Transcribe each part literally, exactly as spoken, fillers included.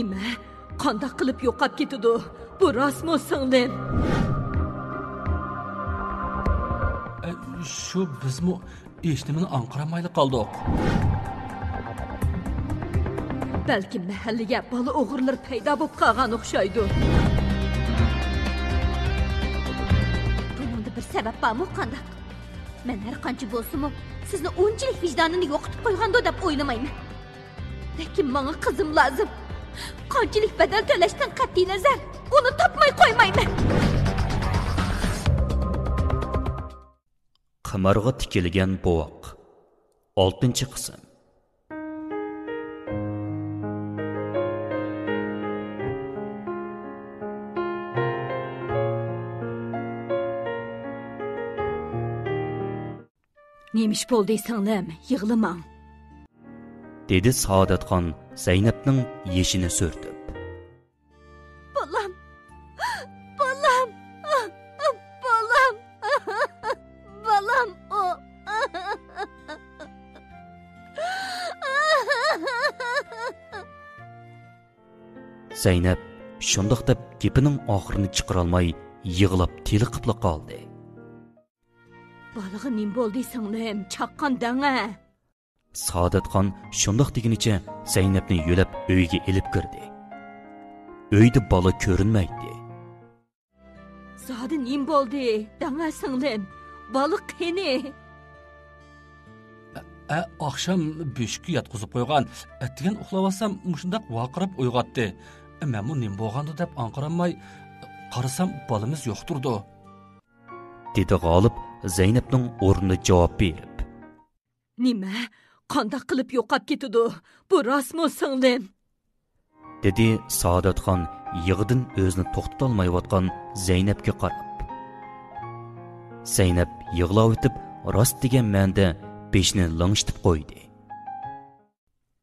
نېمە؟ قانداق قىلىپ يوقاپ كېتىدۇ؟ بۇ راستمۇ، سىڭلىم؟ ئە، شۇ بىزمۇ ھېچنېمىنى ئاڭقىرالمايلا قالدۇق. بەلكىم مەھەللىگە بالا ئوغرىلىرى پەيدا بولۇپ قالغان ئوخشايدۇ. بۇنىڭدا بىر سەۋەب بارمۇ قانداق؟ مەن ھەر قانچە بولسىمۇ، سىزنى ئۇنچىلىك ۋىجدانىنى يوقىتىپ قويغاندۇ دەپ ئويلىمايمەن. لېكىن ماڭا قىزىم لازىم. قانچىلىك بەدەل تۆلەشتىن قەتئىينەزەر، ئۇنى تاپماي قويمايمەن. قىمارغا تىكىلگەن بوۋاق. ئالتىنچى قىسىم. نېمە ئىش بولدى، سىڭلىم؟ يىغلىماڭ. دېدى سائادەتخان زەينەپنىڭ يېشىنى سۈرتۈپ. بالام، بالام، بالام، بالام ئۇ. زەينەپ شۇنداق دەپ گېپىنىڭ ئاخىرىنى چىقىرالماي يىغلاپ تېلىقىپلا قالدى. بالىغا نېمە بولدى، سىڭلىم؟ چاققان دەڭە. سائادەتخان شۇنداق دېگىنىچە زەينەپنى يۆلەپ ئۆيگە ئېلىپ كىردى. ئۆيدە بالا كۆرۈنمەيتتى. زادى نېمە بولدى؟ دەڭە سىڭلىم، بالا قېنى؟ ئە، ئاخشام بۆشۈككە ياتقۇزۇپ قويغان. ئەتىگەن ئۇخلاۋالسام مۇشۇنداق ۋارقىراپ ئويغاتتى. مەنمۇ نېمە بولغاندۇ دەپ ئاڭقىرالماي قارىسام بالىمىز يوق تۇرىدۇ. دېدى غالىپ زەينەپنىڭ ئورنىدا جاۋاب بېرىپ. نېمە؟ قانداق قىلىپ يوقاپ كېتىدۇ؟ بۇ راستمۇ، سىڭلىم؟ دېدى سائادەتخان يىغىدىن ئۆزىنى توختىتالمايۋاتقان زەينەپكە قاراپ. زەينەپ يىغلاۋېتىپ، راست دېگەن مەنىدە بېشىنى لىڭشىتىپ قويدى.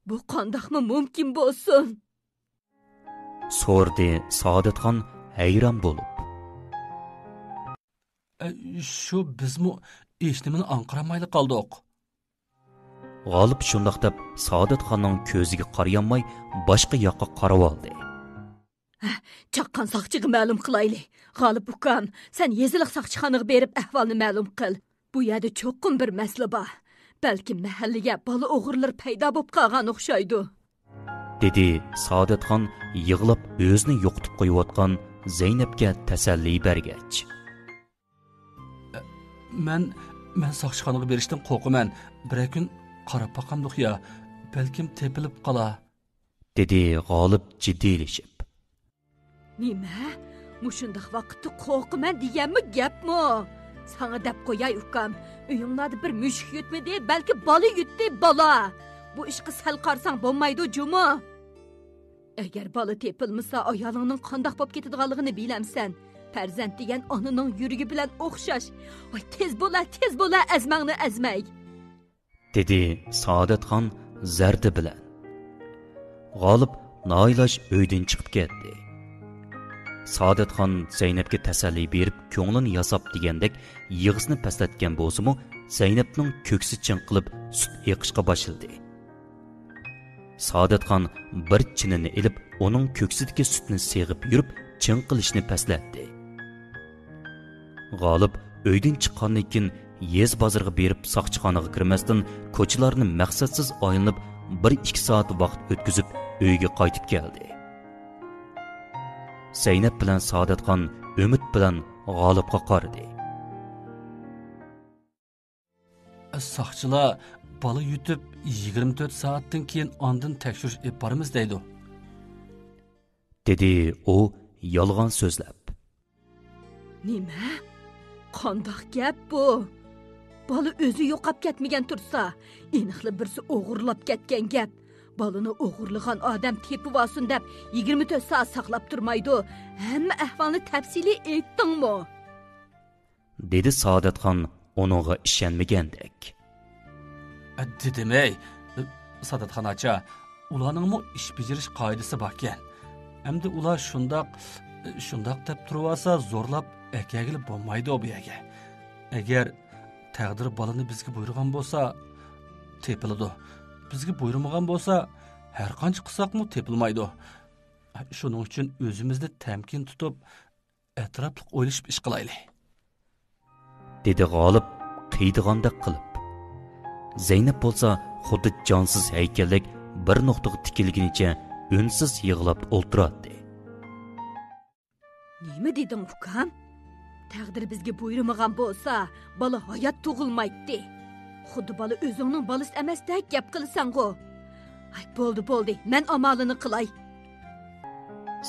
بۇ قانداقمۇ مۇمكىن بولسۇن؟ سورىدى سائادەتخان ھەيران بولۇپ. ئە، شۇ بىزمۇ ھېچنېمىنى ئاڭقىرالمايلا قالدۇق. غالىپ شۇنداق دەپ سائادەتخاننىڭ كۆزىگە قارىيالماي باشقا ياققا قاراۋالدى. ھە، چاققان ساقچىغا مەلۇم قىلايلى. غالىپ ئۇكام، سەن يېزىلىق ساقچىخانىغا بېرىپ ئەھۋالنى مەلۇم قىل. بۇ يەردە چوقۇم بىر مەسىلە بار. بەلكىم مەھەللىگە بالا ئوغرىلىرى پەيدا بولۇپ قالغان ئوخشايدۇ. دېدى سائادەتخان يىغلاپ ئۆزىنى يوقىتىپ قويۇۋاتقان زەينەپكە تەسەللى بەرگەچ. مەن، مەن ساقچىخانىغا بېرىشتىن قورقىمەن. بىرەر كۈن قاراپ باقامدۇق يا، بەلكىم تېپىلىپ قالا. دېدى غالىپ جىددىيلىشىپ. نېمە؟ مۇشۇنداق ۋاقىتتا قورقىمەن دېگەنمۇ گەپمۇ؟ ساڭا دەپ قوياي، ئۇكام، ئۆيۈڭلاردا بىر مۈشۈك يۈتمىدى، بەلكى بالا يۈتتى، بالا! بۇ ئىشقا سەل قارىساڭ بولمايدۇ جۇمۇ. ئەگەر بالا تېپىلمىسا، ئايالىڭنىڭ قانداق بولۇپ كېتىدىغانلىقىنى بىلەمسەن؟ پەرزەنت دېگەن ئانىنىڭ يۈرىكى بىلەن ئوخشاش. ۋاي، تېز بولا، تېز بولا، ئەزمەڭنى ئەزمەي. دېدى سائادەتخان زەردە بىلەن. غالىپ نائىلاج ئۆيدىن چىقىپ كەتتى. سائادەتخان زەينەپكە تەسەللى بېرىپ، كۆڭلىنى ياساپ دېگەندەك يىغىسىنى پەسلەتكەن بولسىمۇ، زەينەپنىڭ كۆكسى چىڭقىلىپ، سۈت ئېقىشقا باشلىدى. سائادەتخان بىر چىنىنى ئېلىپ، ئۇنىڭ كۆكسىدىكى سۈتنى سېغىپ يۈرۈپ، چىڭقىلىشنى پەسلەتتى. غالىپ ئۆيدىن چىققاندىن كېيىن، يېزا بازىرىغا بېرىپ، ساقچىخانىغا كىرمەستىن، كوچىلارنى مەقسەتسىز ئايلىنىپ، بىر ئىككى سائەت ۋاقىت ئۆتكۈزۈپ، ئۆيىگە قايتىپ كەلدى. زەينەپ بىلەن سائادەتخان ئۈمىد بىلەن غالىپقا قارىدى. ساقچىلار بالا يۈتۈپ، يىگىرمە تۆت سائەتتىن كېيىن ئاندىن تەكشۈرۈش ئېلىپ بارىمىز دەيدۇ. دېدى ئۇ يالغان سۆزلەپ. نېمە؟ قانداق گەپ بۇ؟ بالا ئۆزى يوقاپ كەتمىگەن تۇرسا، ئېنىقلا بىرسى ئوغرىلاپ كەتكەن گەپ. بالىنى ئوغرىلىغان ئادەم تېپىۋالسۇن دەپ يىگىرمە تۆت سائەت ساقلاپ تۇرمايدۇ. ھەممە ئەھۋالنى تەپسىلىي ئېيتتىڭمۇ؟ دېدى سائادەتخان ئۇنىڭغا ئىشەنمىگەندەك. دېدىم ھەي، ساداتخان ئاچا، ئۇلارنىڭمۇ ئىش بېجىرىش قائىدىسى باركەن. ئەمدى ئۇلار شۇنداق، شۇنداق دەپ تۇرۇۋالسا، زورلاپ ئەكەگىلى بولمايدۇ بۇ يەرگە. ئەگەر تەقدىر بالىنى بىزگە بۇيرۇغان بولسا، تېپىلىدۇ. بىزگە بۇيرۇمىغان بولسا، ھەر قانچە قىلساقمۇ تېپىلمايدۇ. شۇنىڭ ئۈچۈن ئۆزىمىزنى تەمكىن تۇتۇپ، ئەتراپلىق ئويلىشىپ ئىش قىلايلى. دېدى غالىپ قىيىدىغاندەك قىلىپ. زەينەپ بولسا خۇددى جانسىز ھەيكەلدەك بىر نۇقتىغا تىكىلگىنىچە ئۈنسىز يىغلاپ ئولتۇراتتى. نېمە دېدىڭ، ئۇكام؟ تەقدىر بىزگە بۇيرۇمىغان بولسا، بالا ھايات تۇغۇلمايتتى. خۇددى بالا ئۆزۈڭنىڭ بالىسى ئەمەستەك گەپ قىلىسەنغۇ. ئاي، بولدى، بولدى، مەن ئامالىنى قىلاي.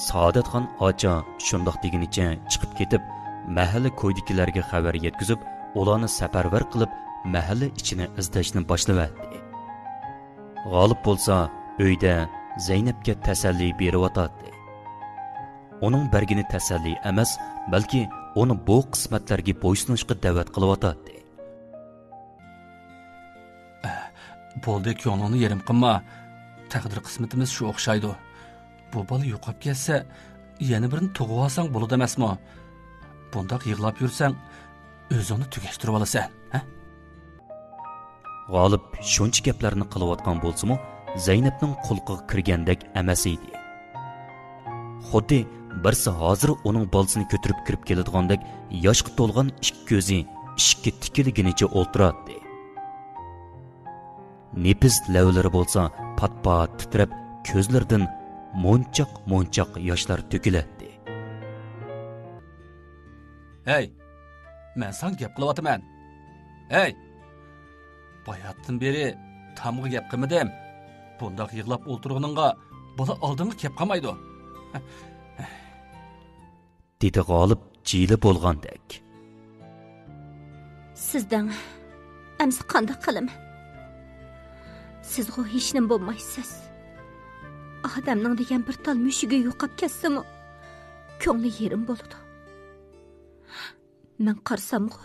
سائادەتخان ئاچا شۇنداق دېگىنىچە چىقىپ كېتىپ، مەھەللە كويىدىكىلەرگە خەۋەر يەتكۈزۈپ، ئۇلارنى سەپەرۋەر قىلىپ، مەھەللە ئىچىنى ئىزدەشنى باشلىۋەتتى. غالىپ بولسا ئۆيدە زەينەپكە تەسەللى بېرىۋاتاتتى. ئۇنىڭ بەرگىنى تەسەللى ئەمەس، بەلكى ئۇنى بۇ قىسمەتلەرگە بويسۇنۇشقا دەۋەت قىلىۋاتاتتى. بولدى، كۆڭلۈڭنى يېرىم قىلما. تەقدىر قىسمىتىمىز شۇ ئوخشايدۇ. بۇ بالا يوقاپ كەتسە، يەنە بىرىنى تۇغۇۋالساڭ بولىدۇ ئەمەسمۇ؟ بۇنداق يىغلاپ يۈرسەڭ، ئۆزۈڭنى تۈگەشتۈرۈۋالىسەن، ھە؟ غالىپ شۇنچە گەپلەرنى قىلىۋاتقان بولسىمۇ، زەينەپنىڭ قۇلىقىغا كىرگەندەك ئەمەس ئىدى. خۇددى بىرسى ھازىر ئۇنىڭ بالىسىنى كۆتۈرۈپ كىرىپ كېلىدىغاندەك ياشقا تولغان ئىككى كۆزى ئىشىككە تىكىلگىنىچە ئولتۇراتتى. نېپىز لەۋلىرى بولسا پات-پات تىترەپ، كۆزلىرىدىن مونچاق-مونچاق ياشلار تۆكۈلەتتى. ھەي، مەن ساڭا گەپ قىلىۋاتىمەن. ھەي! باياتتىن بېرى تامغا گەپ قىلمىدىم. بۇنداق يىغلاپ ئولتۇرغىنىڭغا بالا ئالدىڭغا كەپ قالمايدۇ. دېدى غالىپ جىلە بولغاندەك. سىز دەڭ، ئەمسە قانداق قىلىمەن؟ سىزغۇ ھېچنېمە بولمايسىز. ئادەمنىڭ دېگەن بىر تال مۈشۈكى يوقاپ كەتسىمۇ، كۆڭلى يېرىم بولىدۇ. مەن قارىسامغۇ،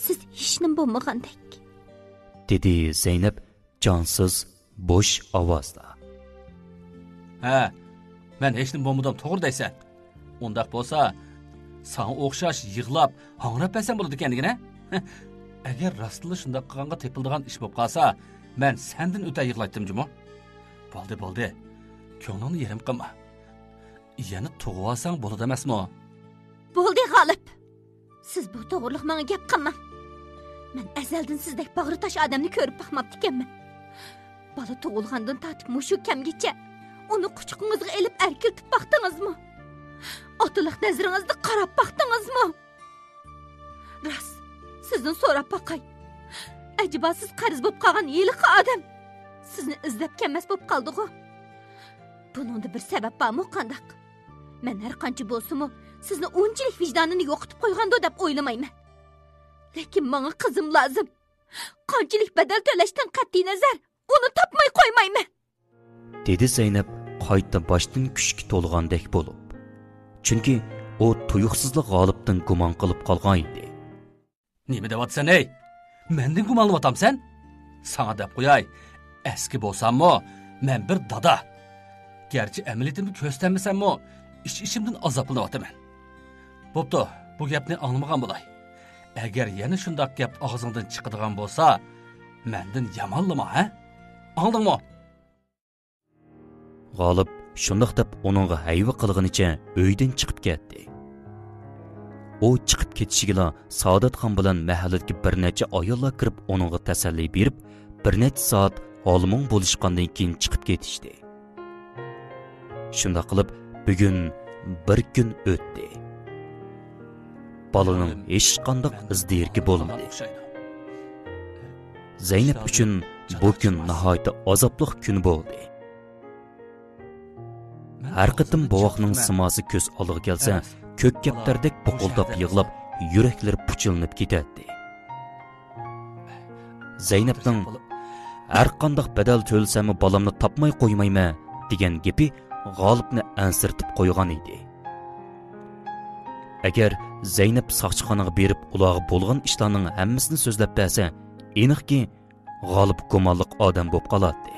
سىز ھېچنېمە بولمىغاندەك. دېدى زەينەپ جانسىز، بوش ئاۋازدا. ھە، مەن ھېچنېمە بولمىدىم، توغرا دەيسەن. ئۇنداق بولسا، ساڭا ئوخشاش يىغلاپ، ھاڭراپ بەرسەم بولىدىكەن دېگىنە. ئەگەر راستلا شۇنداق قىلغانغا تېپىلىدىغان ئىش بولۇپ قالسا، مەن سەندىن ئۆتە يىغلايتتىم جۇمۇ. بولدى، بولدى. كۆڭلۈڭنى يېرىم قىلما. يەنە تۇغۇۋالساڭ بولىدۇ ئەمەسمۇ؟ بولدى، غالىپ. سىز بۇ توغرىلىق ماڭا گەپ قىلماڭ. مەن ئەزەلدىن سىزدەك باغرى تاش ئادەمنى كۆرۈپ باقماپتىكەنمەن. بالا تۇغۇلغاندىن تارتىپ مۇشۇ كەمگىچە ئۇنى قۇچىقىڭىزغا ئېلىپ ئەركىلىتىپ باقتىڭىزمۇ؟ ئاتىلىق نەزىرىڭىزدە قاراپ باقتىڭىزمۇ؟ راست، سىزدىن سوراپ باقاي. ئەجەبا سىز قەرز بولۇپ قالغان ھېلىقى ئادەم سىزنى ئىزدەپ كەلمەس بولۇپ قالدىغۇ؟ بۇنىڭدا بىر سەۋەب بارمۇ قانداق؟ مەن ھەر قانچە بولسىمۇ، سىزنى ئۇنچىلىك ۋىجدانىنى يوقىتىپ قويغاندۇ دەپ ئويلىمايمەن. لېكىن ماڭا قىزىم لازىم. قانچىلىك بەدەل تۆلەشتىن قەتئىينەزەر، ئۇنى تاپماي قويمايمەن. دېدى زەينەپ قايتا باشتىن كۈچكە تولغاندەك بولۇپ. چۈنكى ئۇ تۇيۇقسىزلا غالىپتىن گۇمان قىلىپ قالغان ئىدى. نېمە دەۋاتىسەن، ھەي؟ مەندىن گۇمانلىۋاتامسەن؟ ساڭا دەپ قوياي، ئەسكى بولساممۇ، مەن بىر دادا. گەرچە ئەمەلىيىتىمدە كۆرسىتەلمىسەممۇ، ئىچ-ئىچىمدىن ئازابلىنىۋاتىمەن. بوپتۇ، بۇ گەپنى ئاڭلىمىغان بولاي. ئەگەر يەنە شۇنداق گەپ ئاغزىڭدىن چىقىدىغان بولسا، مەندىن يامانلىما، ھە؟ ئاڭلىدىڭمۇ؟ غالىپ شۇنداق دەپ ئۇنىڭغا ھەيۋە قىلغىنىچە ئۆيدىن چىقىپ كەتتى. ئۇ چىقىپ كېتىشىگىلا سائادەتخان بىلەن مەھەللىدىكى بىر نەچچە ئاياللار كىرىپ ئۇنىڭغا تەسەللى بېرىپ، بىر نەچچە سائەت ھالىمۇڭ بولۇشقاندىن كېيىن چىقىپ كېتىشتى. شۇنداق قىلىپ، بۈگۈن بىر كۈن ئۆتتى. بالىنىڭ ھېچقانداق ئىز دېرىكى بولمىدى. زەينەپ ئۈچۈن بۇ كۈن ناھايىتى ئازابلىق كۈن بولدى. ھەر قېتىم بوۋاقنىڭ سىماسى كۆز ئالدىغا كەلسە، كۆك كەپتەردەك بۇقۇلداپ يىغلاپ، يۈرەكلىرى پۇچىلىنىپ كېتەتتى. زەينەپنىڭ «ھەر قانداق بەدەل تۆلىسەممۇ بالامنى تاپماي قويمايمەن» دېگەن گېپى غالىپنى ئەنسىرىتىپ قويغان ئىدى. ئەگەر زەينەپ ساقچىخانىغا بېرىپ ئۇلارغا بولغان ئىشلارنىڭ ھەممىسىنى سۆزلەپ بەرسە، ئېنىقكى، غالىپ گۇمانلىق ئادەم بولۇپ قالاتتى.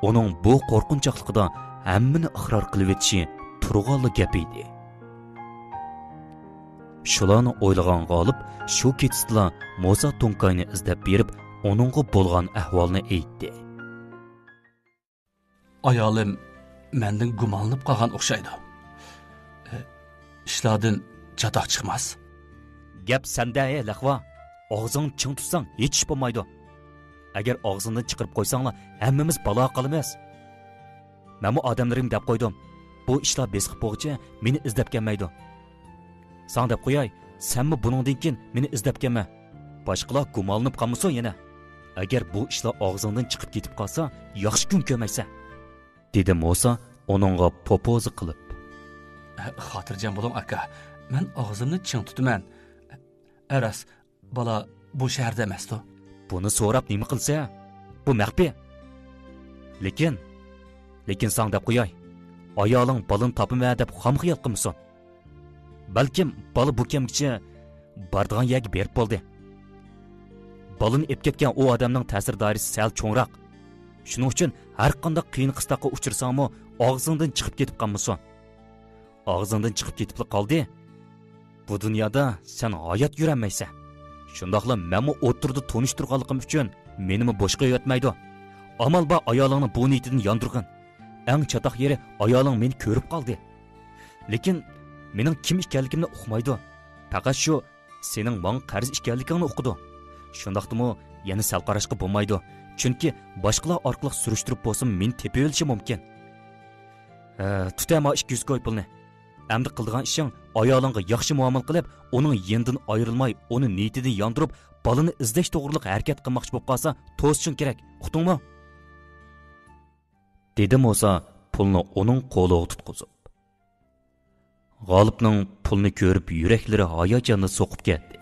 ئۇنىڭ بۇ قورقۇنچاقلىقىدا ھەممىنى ئىقرار قىلىۋېتىشى تۇرغانلا گەپ ئىدى. شۇلارنى ئويلىغان غالىپ شۇ كېچىسىدىلا موسا توڭكاينى ئىزدەپ بېرىپ، ئۇنىڭغا بولغان ئەھۋالنى ئېيتتى. ئايالىم مەندىن گۇمانلىنىپ قالغان ئوخشايدۇ. ئىشلاردىن چاتاق چىقماس. گەپ سەندە، ھە، لەخۋا. ئاغزىڭنى چىڭ تۇتساڭ، ھېچ ئىش بولمايدۇ. ئەگەر ئاغزىڭدىن چىقىرىپ قويساڭلا، ھەممىمىز بالاغا قالىمىز. مەنمۇ ئادەملىرىمگە دەپ قويدۇم، بۇ ئىشلار بېسىقىپ بولغۇچە مېنى ئىزدەپ كەلمەيدۇ. ساڭا دەپ قوياي، سەنمۇ بۇنىڭدىن كېيىن مېنى ئىزدەپ كەلمە. باشقىلار گۇمانلىنىپ قالمىسۇن يەنە. ئەگەر بۇ ئىشلار ئاغزىڭدىن چىقىپ كېتىپ قالسا، ياخشى كۈن كۆرمەيسەن. دېدى موسا ئۇنىڭغا پوپوزا قىلىپ. خاتىرجەم بولۇڭ، ئاكا. مەن ئاغزىمنى چىڭ تۇتىمەن. ئە، راست، بالا بۇ شەھەردە ئەمەستۇ. بۇنى سوراپ نېمە قىلسا؟ بۇ مەخپىي. لېكىن، لېكىن ساڭا دەپ قوياي. ئايالىڭ بالىنى تاپىمەن دەپ خام خىيال قىلمىسۇن. بەلكىم بالا بۇ كەمگىچە بارىدىغان يەرگە بېرىپ بولدى. بالىنى ئېلىپ كەتكەن ئۇ ئادەمنىڭ تەسىر دائىرىسى سەل چوڭراق. شۇنىڭ ئۈچۈن ھەر قانداق قىيىن قىستاققا ئۇچرىساڭمۇ، ئاغزىڭدىن چىقىپ كېتىپ قالمىسۇن. ئاغزىڭدىن چىقىپ كېتىپلا قالدى، بۇ دۇنيادا سەن ھايات يۈرەلمەيسەن. شۇنداقلا مەنمۇ ئوتتۇرىدا تونۇشتۇرغانلىقىم ئۈچۈن مېنىمۇ بوش قويۇۋەتمەيدۇ. ئامال بار ئايالىڭنى بۇ نىيىتىدىن ياندۇرغىن. ئەڭ چاتاق يېرى، ئايالىڭ مېنى كۆرۈپ قالدى. لېكىن مېنىڭ كىم ئىكەنلىكىمنى ئۇقمايدۇ. پەقەت شۇ سېنىڭ ماڭا قەرز ئىكەنلىكىڭنى ئۇقىدۇ. شۇنداقتىمۇ يەنە سەل قاراشقا بولمايدۇ. چۈنكى باشقىلار ئارقىلىق سۈرۈشتۈرۈپ بولسىمۇ مېنى تېپىۋېلىشى مۇمكىن. ھە، تۇتە ما ئىككى يۈز كوي پۇلنى. ئەمدى قىلىدىغان ئىشىڭ ئايالىڭغا ياخشى مۇئامىلە قىلىپ، ئۇنىڭ يېنىدىن ئايرىلماي، ئۇنى نىيىتىدىن ياندۇرۇپ، بالىنى ئىزدەش توغرىلىق ھەرىكەت قىلماقچى بولۇپ قالسا، توسۇشۇڭ كېرەك. ئۇقتۇڭمۇ؟ دېدى موسا پۇلنى ئۇنىڭ قولىغا تۇتقۇزۇپ. غالىپنىڭ پۇلنى كۆرۈپ يۈرەكلىرى ھاياجاندا سوقۇپ كەتتى.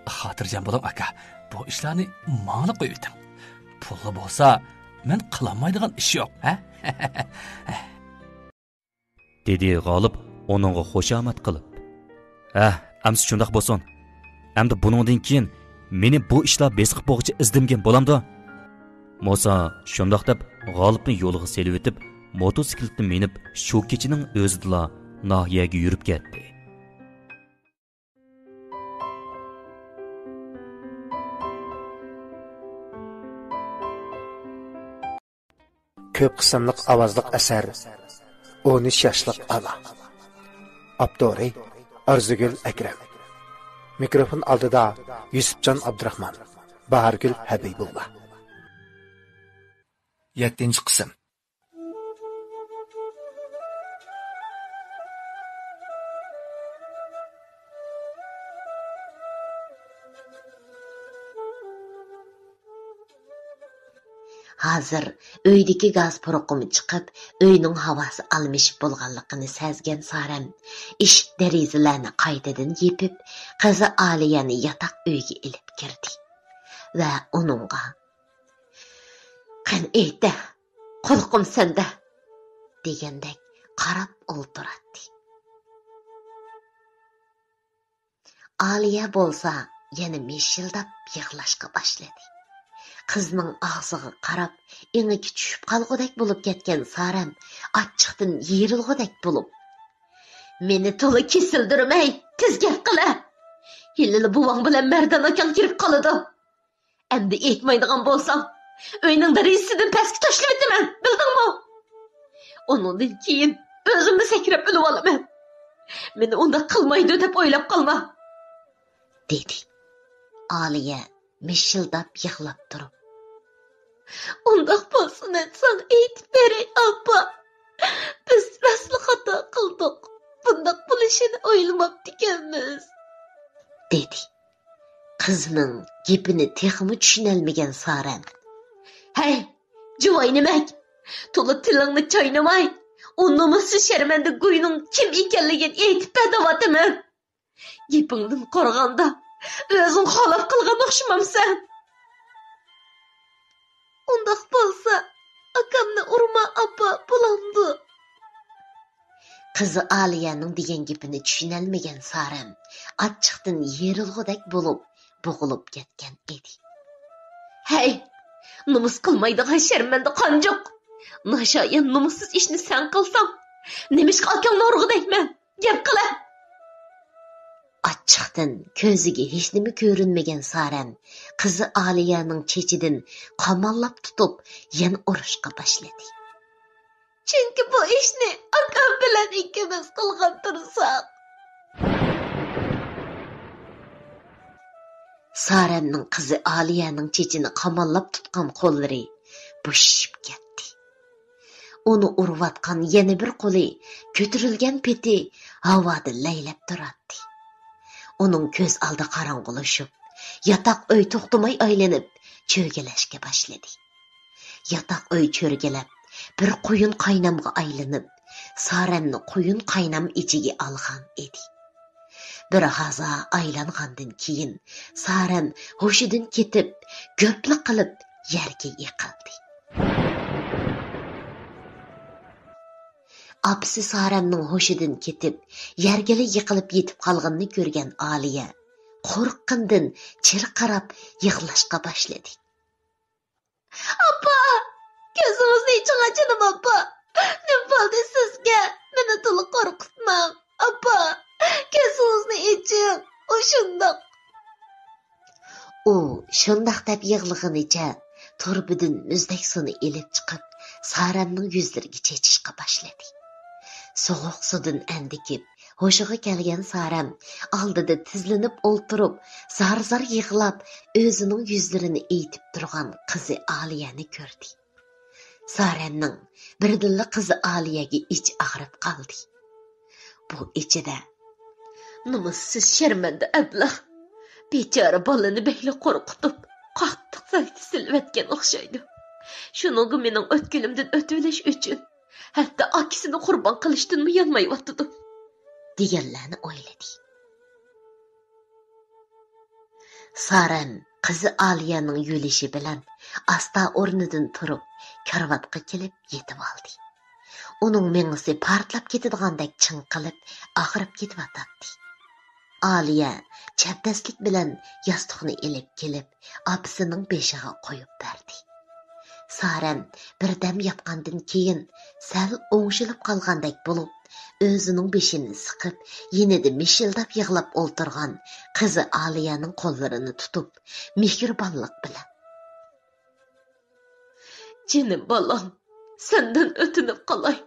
خاتىرجەم بولۇڭ، ئاكا. بۇ ئىشلارنى ماڭىلا قويۇۋېتىڭ. پۇللا بولسا، مەن قىلالمايدىغان ئىش يوق، ھە؟ دېدى غالىپ ئۇنىڭغا خۇشامەت قىلىپ. ھە، ئەمسە شۇنداق بولسۇن. ئەمدى بۇنىڭدىن كېيىن مېنى بۇ ئىشلار بېسىقىپ بولغۇچە ئىزدىمىگىن، بولامدۇ؟ موسا شۇنداق دەپ غالىپنى يولغا سېلىۋېتىپ، موتوسىكلىتنى مىنىپ، شۇ كېچىنىڭ ئۆزىدىلا ناھىيەگە يۈرۈپ كەتتى. كۆپ قىسىملىق ئاۋازلىق ئەسەر، ئون ئۈچ ياشلىق ئانا. ئاپتورى ئارزۇگۈل ئەكرەم. مىكروفون ئالدىدا يۈسۈپجان ئابدۇراخمان، باھارگۈل ھەبىبۇللا. يەتتىنچى قىسىم. ھازىر ئۆيدىكى گاز پۇرىقىمۇ چىقىپ، ئۆينىڭ ھاۋاسى ئالمىشىپ بولغانلىقىنى سەزگەن سارەم ئىشىك دېرىزىلەرنى قايتىدىن يېپىپ، قىزى ئالىيەنى ياتاق ئۆيگە ئېلىپ كىردى ۋە ئۇنىڭغا، «قېنى ئېيتە، قۇلىقىم سەندە» دېگەندەك قاراپ ئولتۇراتتى. ئالىيە بولسا يەنە مىشىلداپ يىغلاشقا باشلىدى. قىزنىڭ ئاغزىغا قاراپ، ئېڭىكى چۈشۈپ قالغۇدەك بولۇپ كەتكەن سارەم ئاچچىقتىن يېرىلغۇدەك بولۇپ، «مېنى تولا كېسىلدۈرمەي، تېز گەپ قىلە! ھېلىلا بوۋاڭ بىلەن مەردان ئاكاڭ كىرىپ قالىدۇ. ئەمدى ئېيتمايدىغان بولساڭ، ئۆينىڭ دېرىزىسىدىن پەسكە تاشلىۋېتىمەن، بىلدىڭمۇ؟ ئۇنىڭدىن كېيىن ئۆزۈممۇ سەكرەپ ئۆلۈۋالىمەن. مېنى ئۇنداق قىلمايدۇ دەپ ئويلاپ قالما» دېدى ئالىيە مىشىلداپ يىغلاپ تۇرۇپ. «ئۇنداق بولسا مەن ساڭا ئېيتىپ بېرەي، ئاپا. بىز راستلا خاتا قىلدۇق. بۇنداق بولۇشىنى ئويلىماپتىكەنمىز» دېدى. قىزنىڭ گېپىنى تېخىمۇ چۈشىنەلمىگەن سارەم، «ھەي، جۇۋاينىمەك! تولا تىلىڭنى چاينىماي، ئۇ نومۇسسىز شەرمەندە گۇينىڭ كىم ئىكەنلىكىنى ئېيتىپ بەر دەۋاتىمەن. گېپىڭدىن قارىغاندا، ئۆزۈڭ خالاپ قىلغان ئوخشىمامسەن؟» «ئۇنداق بولسا، ئاكامنى ئۇرما، ئاپا، بولامدۇ؟» قىزى ئالىيەنىڭ دېگەن گېپىنى چۈشىنەلمىگەن سارەم ئاچچىقتىن يېرىلغۇدەك بولۇپ، بوغۇلۇپ كەتكەن ئىدى. «ھەي، نومۇس قىلمايدىغان شەرمەندە قانجۇق! ناشايان نومۇسسىز ئىشنى سەن قىلساڭ، نېمىشقا ئاكاڭنى ئۇرغۇدەكمەن؟ گەپ قىلە!» ئاچچىقتىن كۆزىگە ھېچنېمە كۆرۈنمىگەن سارەم قىزى ئالىيەنىڭ چېچىدىن قاماللاپ تۇتۇپ، يەنە ئۇرۇشقا باشلىدى. چۈنكى بۇ ئىشنى ئاكام بىلەن ئىككىمىز قىلغان تۇرساق. سارەمنىڭ قىزى ئالىيەنىڭ چېچىنى قاماللاپ تۇتقان قوللىرى بوشىشىپ كەتتى. ئۇنى ئۇرۇۋاتقان يەنە بىر قولى كۆتۈرۈلگەن پېتى ھاۋادا لەيلەپ تۇراتتى. ئۇنىڭ كۆز ئالدى قاراڭغۇلىشىپ، ياتاق ئۆي توختىماي ئايلىنىپ، چۆگىلەشكە باشلىدى. ياتاق ئۆي چۆرگىلەپ، بىر قۇيۇن قاينامغا ئايلىنىپ، سارەمنى قۇيۇن قاينام ئىچىگە ئالغان ئىدى. بىر ھازا ئايلانغاندىن كېيىن، سارەم ھوشىدىن كېتىپ، گۆپلا قىلىپ يەرگە يىقىلدى. ئاپىسى سارەمنىڭ ھوشىدىن كېتىپ، يەرگىلا يىقىلىپ يېتىپ قالغىنىنى كۆرگەن ئالىيە قورققىنىدىن چىرقىراپ يىغلاشقا باشلىدى. ئاپا! كۆزىڭىزنى ئېچىڭ جېنىم ئاپا! نېمە بولدى سىزگە؟ مېنى تولا قورقۇتماڭ! ئاپا! كۆزىڭىزنى ئېچىڭ! ئۇ شۇنداق. ئۇ شۇنداق دەپ يىغلىغىنىچە تۇرۇبىدىن مۇزدەك سۇنى ئېلىپ چىقىپ، سارەمنىڭ يۈزلىرىگە چېچىشقا باشلىدى. سوغۇق سۇدىن ئەندىكىپ، ھوشىغا كەلگەن سارەم ئالدىدا تىزلىنىپ ئولتۇرۇپ، زار-زار يىغلاپ، ئۆزىنىڭ يۈزلىرىنى ئېيتىپ تۇرغان قىزى ئالىيەنى كۆردى. سارەمنىڭ بىردىنلا قىزى ئالىيەگە ئىچى ئاغرىپ قالدى. بۇ ئىچىدە، نومۇسسىز شەرمەندە ئەبلەخ! بىچارە بالىنى بەكلا قورقۇتۇپ، قاتتىق زەھەر سېلىۋەتكەن ئوخشايدۇ. شۇنىڭغا مېنىڭ ئۆتكىلىمدىن ئۆتۈۋېلىش ئۈچۈن، ھەتتا ئاكىسىنى قۇربان قىلىشتىنمۇ يانمايۋاتىدۇ، دېگەنلەرنى ئويلىدى. سارەم قىزى ئالىيەنىڭ يۆلىشى بىلەن ئاستا ئورنىدىن تۇرۇپ، كارىۋاتقا كېلىپ يېتىۋالدى. ئۇنىڭ مېڭىسى پارتلاپ كېتىدىغاندەك چىڭقىلىپ، ئاغرىپ كېتىۋاتاتتى. ئالىيە چەبدەسلىك بىلەن ياستۇقنى ئېلىپ كېلىپ، ئاپىسىنىڭ بېشىغا قويۇپ بەردى. سارەم بىردەم ياتقاندىن كېيىن، سەل ئوڭشىلىپ قالغاندەك بولۇپ، ئۆزىنىڭ بېشىنى سىقىپ، يېنىدا مىشىلداپ يىغلاپ ئولتۇرغان قىزى ئالىيەنىڭ قوللىرىنى تۇتۇپ، مېھرىبانلىق بىلەن، جېنىم بالام، سەندىن ئۆتۈنۈپ قالاي،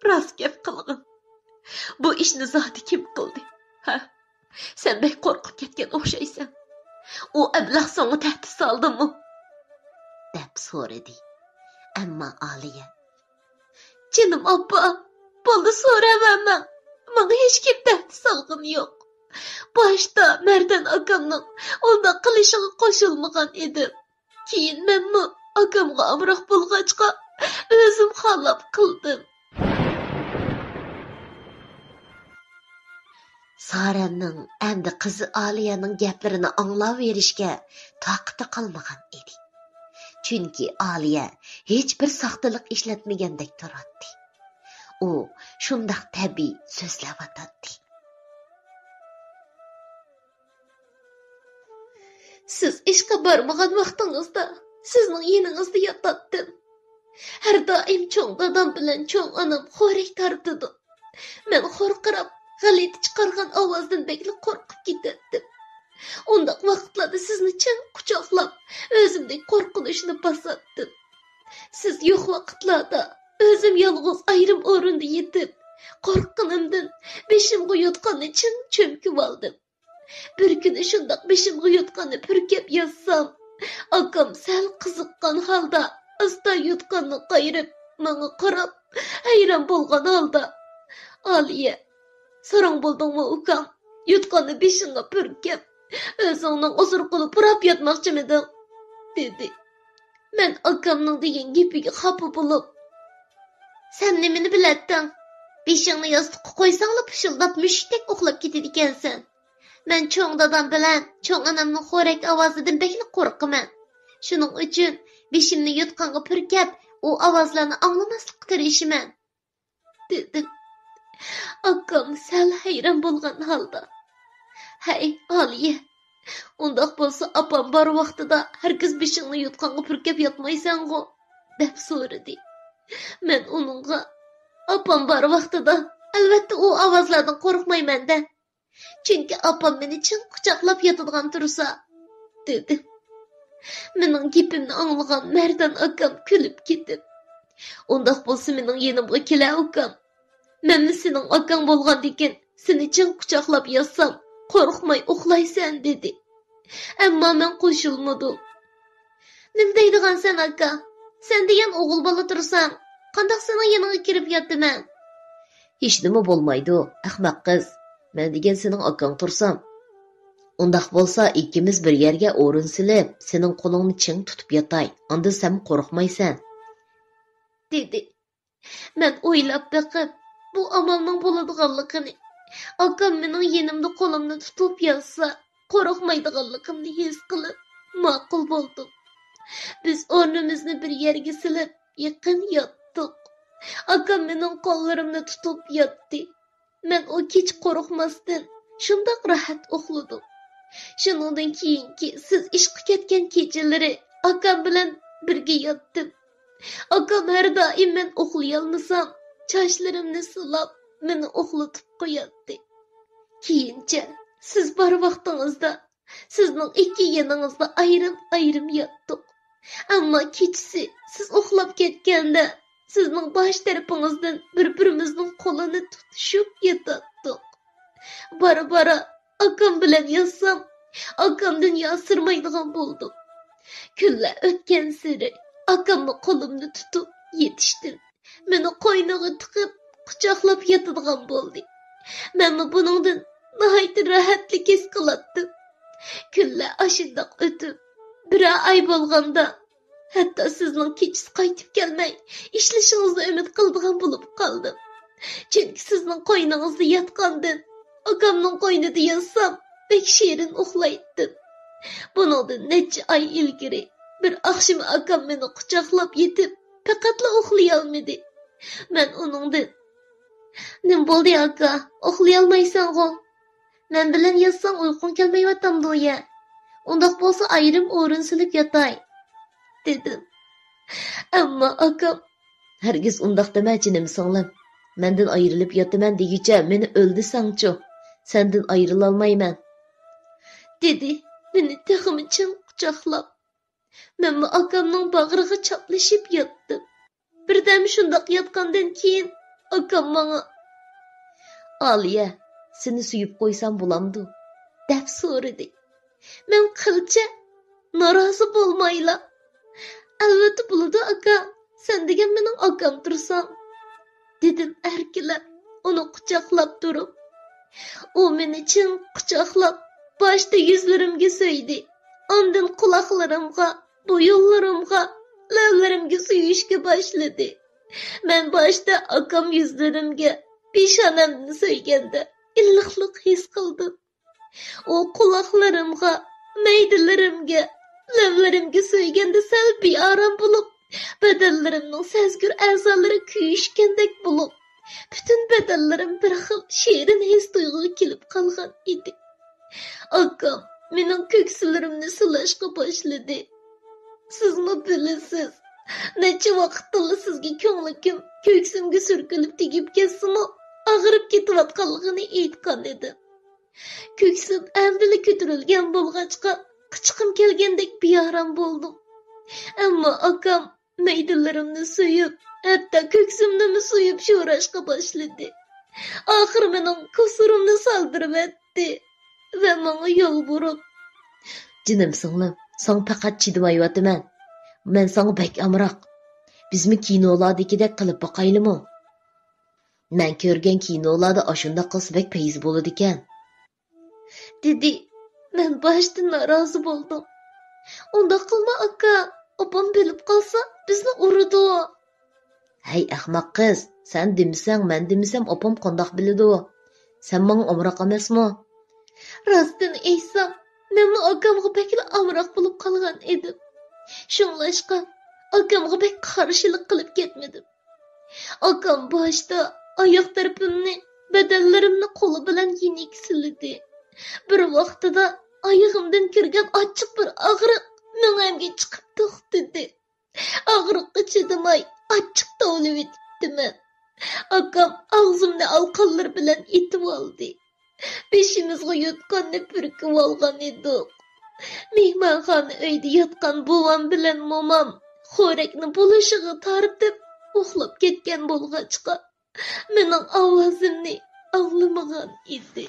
راست گەپ قىلغىن. بۇ ئىشنى زادى كىم قىلدى؟ ھە؟ سەن بەك قورقۇپ كەتكەن ئوخشايسەن. ئۇ ئەبلەخ ساڭا تەھدىت سالدىمۇ؟ دەپ سورىدى. ئەمما ئالىيە، جېنىم ئاپا، بولدى سورىۋەرمەڭ. ماڭا ھېچكىم تەھدىت سالغىنى يوق. باشتا مەردان ئاكامنىڭ ئۇنداق قىلىشىغا قوشۇلمىغان ئىدىم. كېيىن مەنمۇ ئاكامغا ئامراق بولغاچقا، ئۆزۈم خالاپ قىلدىم. سارەمنىڭ ئەمدى قىزى ئالىيەنىڭ گەپلىرىنى ئاڭلاۋېرىشكە تاقىتى قالمىغان ئىدى. چۈنكى ئالىيە ھېچبىر ساختىلىق ئىشلەتمىگەندەك تۇراتتى. ئۇ شۇنداق تەبىئىي سۆزلەۋاتاتتى. سىز ئىشقا بارمىغان ۋاقتىڭىزدا سىزنىڭ يېنىڭىزدا ياتاتتىم. ھەر دائىم چوڭ دادام بىلەن چوڭ ئانام خورەك تارتىدۇ. مەن خورقىراپ، غەلىتە چىقارغان ئاۋازدىن بەكلا قورقۇپ كېتەتتىم. ئۇنداق ۋاقىتلاردا سىزنى چىڭ قۇچاقلاپ، ئۆزۈمدىكى قورقۇنچنى باساتتىم. سىز يوق ۋاقىتلاردا ئۆزۈم يالغۇز ئايرىم ئورۇندا يېتىپ، قورققىنىمدىن بېشىمغا يوتقاننى چىڭ چۆمكۈۋالدىم. بىر كۈنى شۇنداق بېشىمغا يوتقاننى پۈركەپ ياتسام، ئاكام سەل قىزىققان ھالدا ئاستا يوتقاننى قايرىپ، ماڭا قاراپ، ھەيران بولغان ھالدا، «ئالىيە، ساراڭ بولدۇڭمۇ ئۇكام؟ يوتقاننى بېشىڭغا پۈركەپ، ئۆزۈڭنىڭ ئۇزۇرقىنى پۇراپ ياتماقچىمىدىڭ؟» دېدى. مەن ئاكامنىڭ دېگەن گېپىگە خاپا بولۇپ، «سەن نېمىنى بىلەتتىڭ؟ بېشىڭنى ياستۇققا قويساڭلا پۇشۇلداپ مۈشۈكتەك ئۇخلاپ كېتىدىكەنسەن. مەن چوڭ دادام بىلەن چوڭ ئانامنىڭ خورەك ئاۋازىدىن بەكلا قورقىمەن. شۇنىڭ ئۈچۈن بېشىمنى يوتقانغا پۈركەپ، ئۇ ئاۋازلارنى ئاڭلىماسلىققا تىرىشىمەن.» دېدىم. ئاكام سەل ھەيران بولغان ھالدا، «ھەي، ئالىيە، ئۇنداق بولسا ئاپام بار ۋاقتىدا ھەرگىز بېشىڭنى يوتقانغا پۈركەپ ياتمايسەنغۇ؟» دەپ سورىدى. مەن ئۇنىڭغا، «ئاپام بار ۋاقتىدا ئەلۋەتتە ئۇ ئاۋازلاردىن قورقمايمەن-دە. چۈنكى ئاپام مېنى چىڭ قۇچاقلاپ ياتىدىغان تۇرسا»، دېدىم. مېنىڭ گېپىمنى ئاڭلىغان مەردان ئاكام كۈلۈپ كېتىپ، ئۇنداق بولسا مېنىڭ يېنىمغا كېلە، ئۇكام. مەنمۇ سېنىڭ ئاكاڭ بولغاندىكىن سېنى چىڭ قۇچاقلاپ ياتسام، قورقماي ئۇخلايسەن، دېدى. ئەمما مەن قوشۇلمىدىم. نېمە دەيدىغانسەن، ئاكا؟ سەن دېگەن ئوغۇل بالا تۇرسام، قانداق سېنىڭ يېنىڭغا كىرىپ ياتىمەن؟ ھېچنېمە بولمايدۇ، ئەخمەق قىز. مەن دېگەن سېنىڭ ئاكاڭ تۇرسام. ئۇنداق بولسا ئىككىمىز بىر يەرگە ئورۇن سېلىپ، سېنىڭ قولۇڭنى چىڭ تۇتۇپ ياتاي، ئاندىن سەنمۇ قورقمايسەن. دېدى. مەن ئويلاپ بېقىپ، بۇ ئامالنىڭ بولىدىغانلىقىنى، ئاكام مېنىڭ يېنىمدا قولۇمنى تۇتۇپ ياتسا، قورقمايدىغانلىقىمنى ھېس قىلىپ، ماقۇل بولدۇم. بىز ئورنىمىزنى بىر يەرگە سېلىپ، يېقىن ياتتۇق. ئاكام مېنىڭ قوللىرىمنى تۇتۇپ ياتتى. مەن ئۇ كېچە قورقماستىن، شۇنداق راھەت ئۇخلىدىم. شۇنىڭدىن كېيىنكى سىز ئىشقا كەتكەن كېچىلىرى ئاكام بىلەن بىرگە ياتتىم. ئاكام ھەر دائىم مەن ئۇخلىيالمىسام، چاچلىرىمنى سىلاپ، مېنى ئۇخلىتىپ قوياتتى. كېيىنچە سىز بار ۋاقتىڭىزدا سىزنىڭ ئىككى يېنىڭىزدا ئايرىم-ئايرىم ياتتۇق. ئەمما كېچىسى سىز ئۇخلاپ كەتكەندە، سىزنىڭ باش تەرىپىڭىزدىن بىر-بىرىمىزنىڭ قولىنى تۇتۇشۇپ ياتاتتۇق. بارا-بارا ئاكام بىلەن ياتسام، ئاكامدىن ياسىرمايدىغان بولدۇم. كۈنلەر ئۆتكەنسېرى ئاكاممۇ قولۇمنى تۇتۇپ يېتىشتىن مېنى قوينىغا تىقىپ، قۇچاقلاپ ياتىدىغان بولدى. مەنمۇ بۇنىڭدىن ناھايىتى راھەتلىك ھېس قىلاتتىم. كۈنلەر ئاشۇنداق ئۆتۈپ، بىرەر ئاي بولغاندا، ھەتتا سىزنىڭ كېچىسى قايتىپ كەلمەي، ئىشلىشىڭىزنى ئۈمىد قىلىدىغان بولۇپ قالدىم. چۈنكى سىزنىڭ قوينىڭىزدا ياتقاندىن، ئاكامنىڭ قوينىدا ياتسام، بەك شېرىن ئۇخلايتتىم. بۇنىڭدىن نەچچە ئاي ئىلگىرى، بىر ئاخشىمى ئاكام مېنى قۇچاقلاپ يېتىپ، پەقەتلا ئۇخلىيالمىدى. مەن ئۇنىڭدىن، «نېمە بولدى، ئاكا؟ ئۇخلىيالمايسەنغۇ؟ مەن بىلەن ياتساڭ ئۇيقۇڭ كەلمەيۋاتامدۇ يە؟ ئۇنداق بولسا ئايرىم ئورۇن سېلىپ ياتاي.» دېدىم. ئەمما ئاكام، «ھەرگىز ئۇنداق دېمە، جېنىم سىڭلىم. مەندىن ئايرىلىپ ياتىمەن دېگۈچە مېنى ئۆل دېسەڭچۇ؟ سەندىن ئايرىلالمايمەن.» دېدى، مېنى تېخىمۇ چىڭ قۇچاقلاپ. مەنمۇ ئاكامنىڭ باغرىغا چاپلىشىپ ياتتىم. بىردەم شۇنداق ياتقاندىن كېيىن ئاكام ماڭا، «ئالىيە، سېنى سۆيۈپ قويسام بولامدۇ؟» دەپ سورىدى. مەن قىلچە نارازى بولمايلا، «ئەلۋەتتە بولىدۇ، ئاكا، سەن دېگەن مېنىڭ ئاكام تۇرساڭ.» دېدىم ئەركىلەپ، ئۇنى قۇچاقلاپ تۇرۇپ. ئۇ مېنى چىڭ قۇچاقلاپ، باشتا يۈزلىرىمگە سۆيدى، ئاندىن قۇلاقلىرىمغا، بويۇنلىرىمغا، لەۋلىرىمگە سۆيۈشكە باشلىدى. مەن باشتا ئاكام يۈزلىرىمگە، پېشانەمدىن سۆيگەندە ئىللىقلىق ھېس قىلدىم. ئۇ قۇلاقلىرىمغا، مەيدىلىرىمگە، لەۋلىرىمگە سۆيگەندە سەل بىئارام بولۇپ، بەدەنلىرىمنىڭ سەزگۈر ئەزالىرى كۆيۈشكەندەك بولۇپ، پۈتۈن بەدەنلىرىم بىر خىل شېرىن ھېس تۇيغۇغا كېلىپ قالغان ئىدى. ئاكام مېنىڭ كۆكسىلىرىمنى سىلاشقا باشلىدى. سىزمۇ بىلىسىز، نەچچە ۋاقىتتىنلا سىزگە كۆڭلىكىم كۆكسۈمگە سۈركىلىپ تېگىپ كەتسىمۇ، ئاغرىپ كېتىۋاتقانلىقىنى ئېيتقان ئىدىم. كۆكسۈم ئەمدىلا كۆتۈرۈلگەن بولغاچقا، قىچىقىم كەلگەندەك بىئارام بولدۇم. ئەمما ئاكام مەيدىلىرىمنى سۆيۈپ، ھەتتا كۆكسۈمنىمۇ سۆيۈپ شوراشقا باشلىدى. ئاخىر مېنىڭ كۇسۇرۇمنى سالدۇرۇۋەتتى ۋە ماڭا يالۋۇرۇپ، «جېنىم سىڭلىم، ساڭا پەقەت چىدىمايۋاتىمەن. مەن ساڭا بەك ئامراق. بىزمۇ كىنولاردىكىدەك قىلىپ باقايلىمۇ؟ مەن كۆرگەن كىنولاردا ئاشۇنداق قىلسا بەك پەيزى بولىدىكەن.» دېدى. مەن باشتا نارازى بولدۇم. «ئۇنداق قىلما، ئاكا، ئاپام بىلىپ قالسا، بىزنى ئۇرىدۇ.» «ھەي، ئەخمەق قىز، سەن دېمىسەڭ، مەن دېمىسەم، ئاپام قانداق بىلىدۇ؟ سەن ماڭا ئامراق ئەمەسمۇ؟» راستىنى ئېيتسام، مەنمۇ ئاكامغا بەكلا ئامراق بولۇپ قالغان ئىدىم. شۇڭلاشقا، ئاكامغا بەك قارشىلىق قىلىپ كەتمىدىم. ئاكام باشتا ئاياق تەرىپىمنى، بەدەنلىرىمنى قولى بىلەن يېنىك سىلىدى. بىر ۋاقتىدا ئايىغىمدىن كىرگەن ئاچچىق بىر ئاغرىق مېڭەمگە چىقىپ توختىدى. ئاغرىققا چىدىماي، ئاچچىق توۋلىۋېتىپتىمەن. ئاكام ئاغزىمنى ئالقانلىرى بىلەن ئېتىۋالدى. بېشىمىزغا يوتقاننى پۈركۈۋالغان ئىدۇق. مېھمانخانا ئۆيدە ياتقان بوۋام بىلەن مومام خورەكنى بولۇشىغا تارتىپ، ئۇخلاپ كەتكەن بولغاچقا، مېنىڭ ئاۋازىمنى ئاڭلىمىغان ئىدى.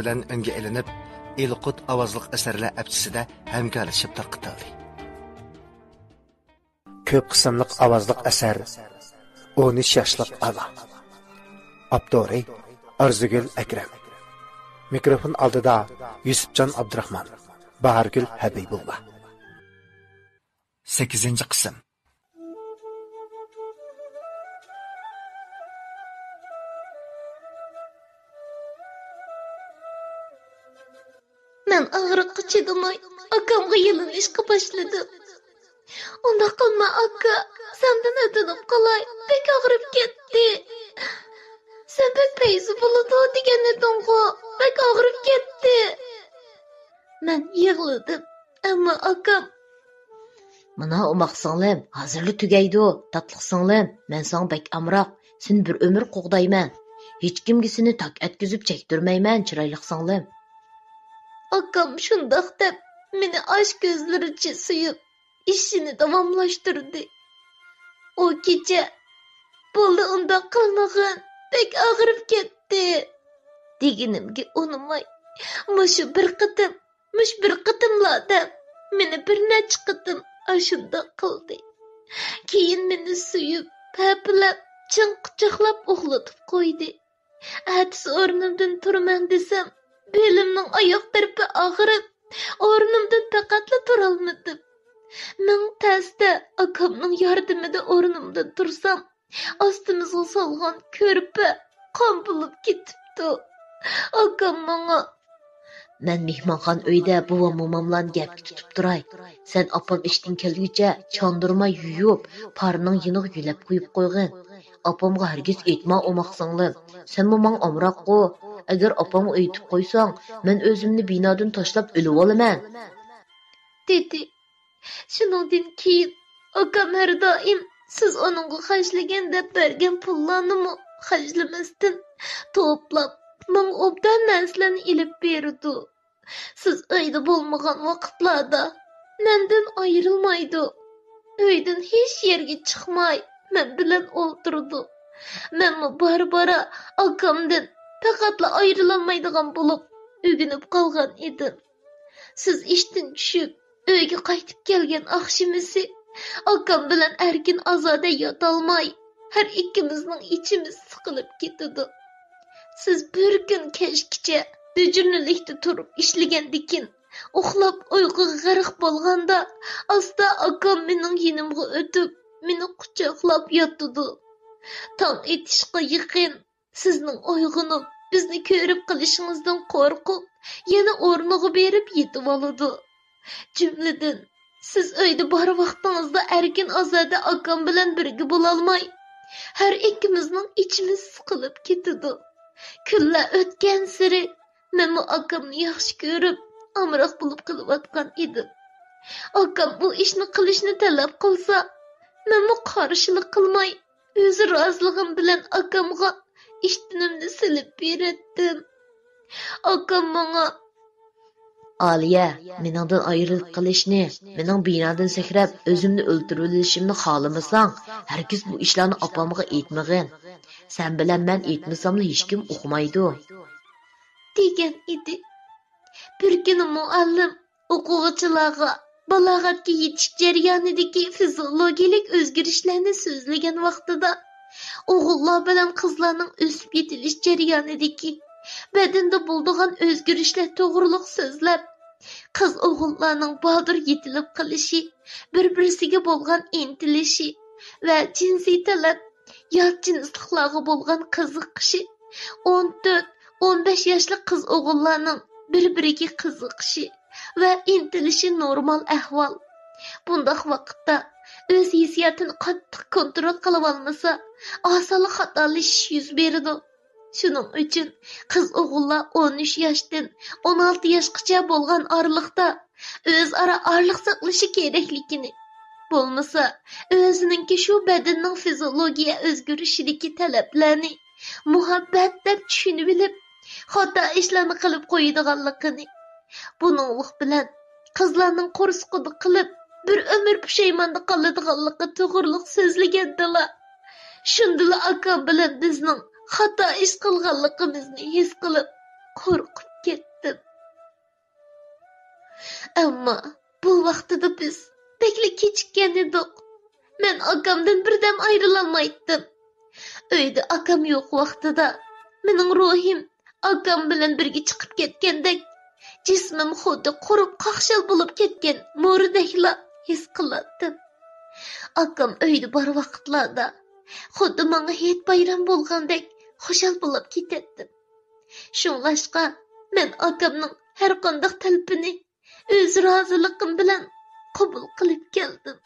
بىلەن ئۈنگە ئېلىنىپ، ئېلقۇت ئاۋازلىق ئەسەرلەر ھەپتىسىدە ھەمكارلىشىپ تارقىتىلدى. كۆپ قىسىملىق ئاۋازلىق ئەسەر «ئون ئۈچ ياشلىق ئانا». ئاپتورى ئارزۇگۈل ئەكرەم. مىكروفون ئالدىدا يۈسۈپجان ئابدۇراخمان، باھارگۈل ھەبىبۇللا. سەككىزىنچى قىسىم. مەن ئاغرىققا چىدىماي، ئاكامغا يېلىنىشقا باشلىدىم. «ئۇنداق قىلما، ئاكا، سەندىن ئۆتۈنۈپ قالاي، بەك ئاغرىپ كەتتى. سەن بەك پەيزى بولىدۇ دېگەن ئىدىڭغۇ، بەك ئاغرىپ كەتتى.» مەن يىغلىدىم، ئەمما ئاكام: «مانا ئوماق سىڭلىم، ھازىرلا تۈگەيدۇ، تاتلىق سىڭلىم، مەن ساڭا بەك ئامراق، سېنى بىر ئۆمۈر قوغدايمەن. ھېچكىمگە سېنى تاك ئەتكۈزۈپ چەكتۈرمەيمەن، چىرايلىق سىڭلىم.» ئاكام شۇنداق دەپ، مېنى ئاچ كۆزلىرىچە سۆيۈپ، ئىشىنى داۋاملاشتۇردى. ئۇ كېچە: «بولدى، ئۇنداق قىلمىغىن، بەك ئاغرىپ كەتتى» دېگىنىمگە ئۇنىماي، مۇشۇ بىر قېتىم، مۇشۇ بىر قېتىملا دەپ، مېنى بىر نەچچە قېتىم ئاشۇنداق قىلدى. كېيىن مېنى سۆيۈپ، ھەپىلەپ، چىڭ قۇچاقلاپ ئۇخلىتىپ قويدى. ئەتىسى ئورنۇمدىن تۇرىمەن دېسەم، بېلىمنىڭ ئاياغ تەرىپى ئاغرىپ، ئورنۇمدىن پەقەتلا تۇرالمىدىم. مىڭ تەستە ئاكامنىڭ ياردىمىدە ئورنۇمدىن تۇرسام، ئاستىمىزغا سالغان كۆرپە قان بولۇپ كېتىپتۇ. ئاكام ماڭا: «مەن مېھمانخانا ئۆيدە بوۋام موماملارنى گەپكە تۇتۇپ تۇراي. سەن ئاپام ئىشتىن كەلگۈچە چاندۇرما يۇيۇپ، پارىنىڭ يېنىغا يۆلەپ قويۇپ قويغىن. ئاپامغا ھەرگىز ئېيتما، ئوماق سىڭلىم. سەنمۇ ماڭا ئامراققۇ. ئەگەر ئاپامغا ئېيتىپ قويساڭ، مەن ئۆزۈمنى بىنادىن تاشلاپ ئۆلۈۋالىمەن.» دېدى. شۇنىڭدىن كېيىن ئاكام ھەر دائىم سىز ئۇنىڭغا خەجلىگەن دەپ بەرگەن پۇللارنىمۇ خەجلىمەستىن توپلاپ، ماڭا ئوبدان نەرسىلەرنى ئېلىپ بېرىدۇ. سىز ئۆيدە بولمىغان ۋاقىتلاردا مەندىن ئايرىلمايدۇ. ئۆيدىن ھېچ يەرگە چىقماي، مەن بىلەن ئولتۇرىدۇ. مەنمۇ بارا-بارا ئاكامدىن پەقەتلا ئايرىلالمايدىغان بولۇپ ئۆگىنىپ قالغان ئىدىم. سىز ئىشتىن چۈشۈپ، ئۆيگە قايتىپ كەلگەن ئاخشىمىسى ئاكام بىلەن ئەركىن-ئازادە ياتالماي، ھەر ئىككىمىزنىڭ ئىچىمىز سىقىلىپ كېتىدۇ. سىز بىر كۈن كەچكىچە دىجورنىلىكتە تۇرۇپ ئىشلىگەندىكىن، ئۇخلاپ ئۇيقۇغا غەرق بولغاندا، ئاستا ئاكام مېنىڭ يېنىمغا ئۆتۈپ، مېنى قۇچاقلاپ ياتىدۇ. تاڭ ئېتىشقا يېقىن سىزنىڭ ئويغىنىپ، بىزنى كۆرۈپ قېلىشىڭىزدىن قورقۇپ، يەنە ئورنىغا بېرىپ يېتىۋالىدۇ. جۈملىدىن، سىز ئۆيدە بار ۋاقتىڭىزدا ئەركىن-ئازادە ئاكام بىلەن بىرگە بولالماي، ھەر ئىككىمىزنىڭ ئىچىمىز سىقىلىپ كېتىدۇ. كۈنلەر ئۆتكەنسېرى، مەنمۇ ئاكامنى ياخشى كۆرۈپ، ئامراق بولۇپ قېلىۋاتقان ئىدىم. ئاكام بۇ ئىشنى قىلىشنى تەلەپ قىلسا، مەنمۇ قارشىلىق قىلماي، ئۆز رازىلىقىم بىلەن ئاكامغا ئىشتىنىمنى سېلىپ بېرەتتىم. ئاكام ماڭا: «ئالىيە، مېنىڭدىن ئايرىلىپ قېلىشنى، مېنىڭ بىنادىن سەكرەپ، ئۆزۈمنى ئۆلتۈرۈۋېلىشىمنى خالىمىساڭ، ھەرگىز بۇ ئىشلارنى ئاپامغا ئېيتمىغىن. سەن بىلەن مەن ئېيتمىساملا ھېچكىم ئۇقمايدۇ.» دېگەن ئىدى. بىر كۈنى مۇئەللىم ئوقۇغۇچىلارغا بالاغەتكە يېتىش جەريانىدىكى فىزىئولوگىيەلىك ئۆزگىرىشلەرنى سۆزلىگەن ۋاقتىدا، ئوغۇللار بىلەن قىزلارنىڭ ئۆسۈپ يېتىلىش جەريانىدىكى بەدىنىدە بولىدىغان ئۆزگىرىشلەر توغرۇلۇق سۆزلەپ، قىز ئوغۇللارنىڭ باتۇر يېتىلىپ قېلىشى، بىر-بىرسىگە بولغان ئىنتىلىشى ۋە جىنسىي تەلەپ، يات جىنسلىقلارغا بولغان قىزىقىشى، ئون تۆت، ئون بەش ياشلىق قىز ئوغۇللارنىڭ بىر-بىرىگە قىزىقىشى ۋە ئىنتىلىشى نورمال ئەھۋال. بۇنداق ۋاقىتتا ئۆز ھېسسىياتىنى قاتتىق كونترول قىلىۋالمىسا، ئاسانلا خاتالىشىش يۈز بېرىدۇ. شۇنىڭ ئۈچۈن قىز ئوغۇللار ئون ئۈچ ياشتىن ئون ئالتە ياشقىچە بولغان ئارىلىقتا ئۆزئارا ئارىلىق ساقلىشى كېرەكلىكىنى، بولمىسا، ئۆزىنىڭكى شۇ بەدەننىڭ فىزىئولوگىيە ئۆزگىرىشىدىكى تەلەپلەرنى مۇھەببەت دەپ چۈشىنىۋېلىپ، خاتا ئىشلارنى قىلىپ قويىدىغانلىقىنى، بۇنىڭلىق بىلەن قىزلارنىڭ قورسىقىدا قېلىپ، بىر ئۆمۈر پۇشايماندا قالىدىغانلىقى توغرۇلۇق سۆزلىگەندىلا، شۇندىلا ئاكام بىلەن بىزنىڭ خاتا ئىش قىلغانلىقىمىزنى ھېس قىلىپ، قورقۇپ كەتتىم. ئەمما بۇ ۋاقتىدا بىز بەكلا كېچىككەن ئىدۇق. مەن ئاكامدىن بىردەم ئايرىلالمايتتىم. ئۆيدە ئاكام يوق ۋاقتىدا مېنىڭ روھىم ئاكام بىلەن بىرگە چىقىپ كەتكەندەك، جىسمىم خۇددى قۇرۇپ قاقشال بولۇپ كەتكەن مورىدەكلا ھېس قىلاتتىم. ئاكام ئۆيدە بار ۋاقىتلاردا خۇددى ماڭا ھېيت بايرام بولغاندەك خۇشال بولۇپ كېتەتتىم. شۇڭلاشقا مەن ئاكامنىڭ ھەرقانداق تەلىپىنى ئۆز رازىلىقىم بىلەن قوبۇل قىلىپ كەلدىم.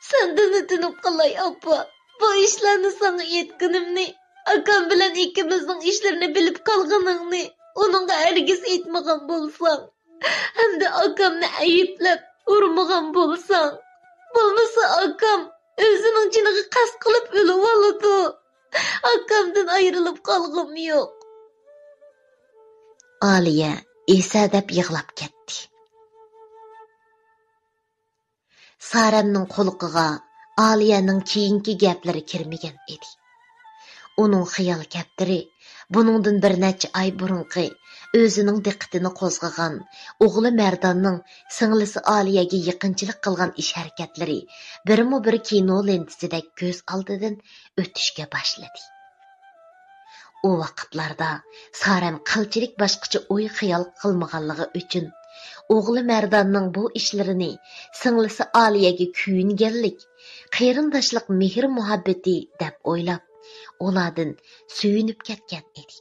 سەندىن ئۆتۈنۈپ قالاي، ئاپا. بۇ ئىشلارنى ساڭا ئېيتقىنىمنى، ئاكام بىلەن ئىككىمىزنىڭ ئىشلىرىنى بىلىپ قالغىنىڭنى ئۇنىڭغا ھەرگىز ئېيتمىغان بولساڭ، ھەمدە ئاكامنى ئەيىبلەپ ئۇرمىغان بولساڭ، بولمىسا ئاكام ئۆزىنىڭ جېنىغا قەست قىلىپ ئۆلۈۋالىدۇ. ئاكامدىن ئايرىلىپ قالغۇم يوق. ئالىيە ئېسە دەپ يىغلاپ كەتتى. سارەمنىڭ قۇلىقىغا ئالىيەنىڭ كېيىنكى گەپلىرى كىرمىگەن ئىدى. ئۇنىڭ خىيال كەپتىرى بۇنىڭدىن بىر نەچچە ئاي بۇرۇنقى ئۆزىنىڭ دىققىتىنى قوزغىغان ئوغلى مەرداننىڭ سىڭلىسى ئالىيەگە يېقىنچىلىق قىلغان ئىش-ھەرىكەتلىرى بىرمۇ بىر كىنو لېنتىسىدەك كۆز ئالدىدىن ئۆتۈشكە باشلىدى. ئۇ ۋاقىتلاردا سارەم قىلچىلىك باشقىچە ئوي-خىيال قىلمىغانلىقى ئۈچۈن، ئوغلى مەرداننىڭ بۇ ئىشلىرىنى سىڭلىسى ئالىيەگە كۆيۈنگەنلىك، قېرىنداشلىق مېھىر-مۇھەببىتى دەپ ئويلاپ، ئۇلاردىن سۆيۈنۈپ كەتكەن ئىدى.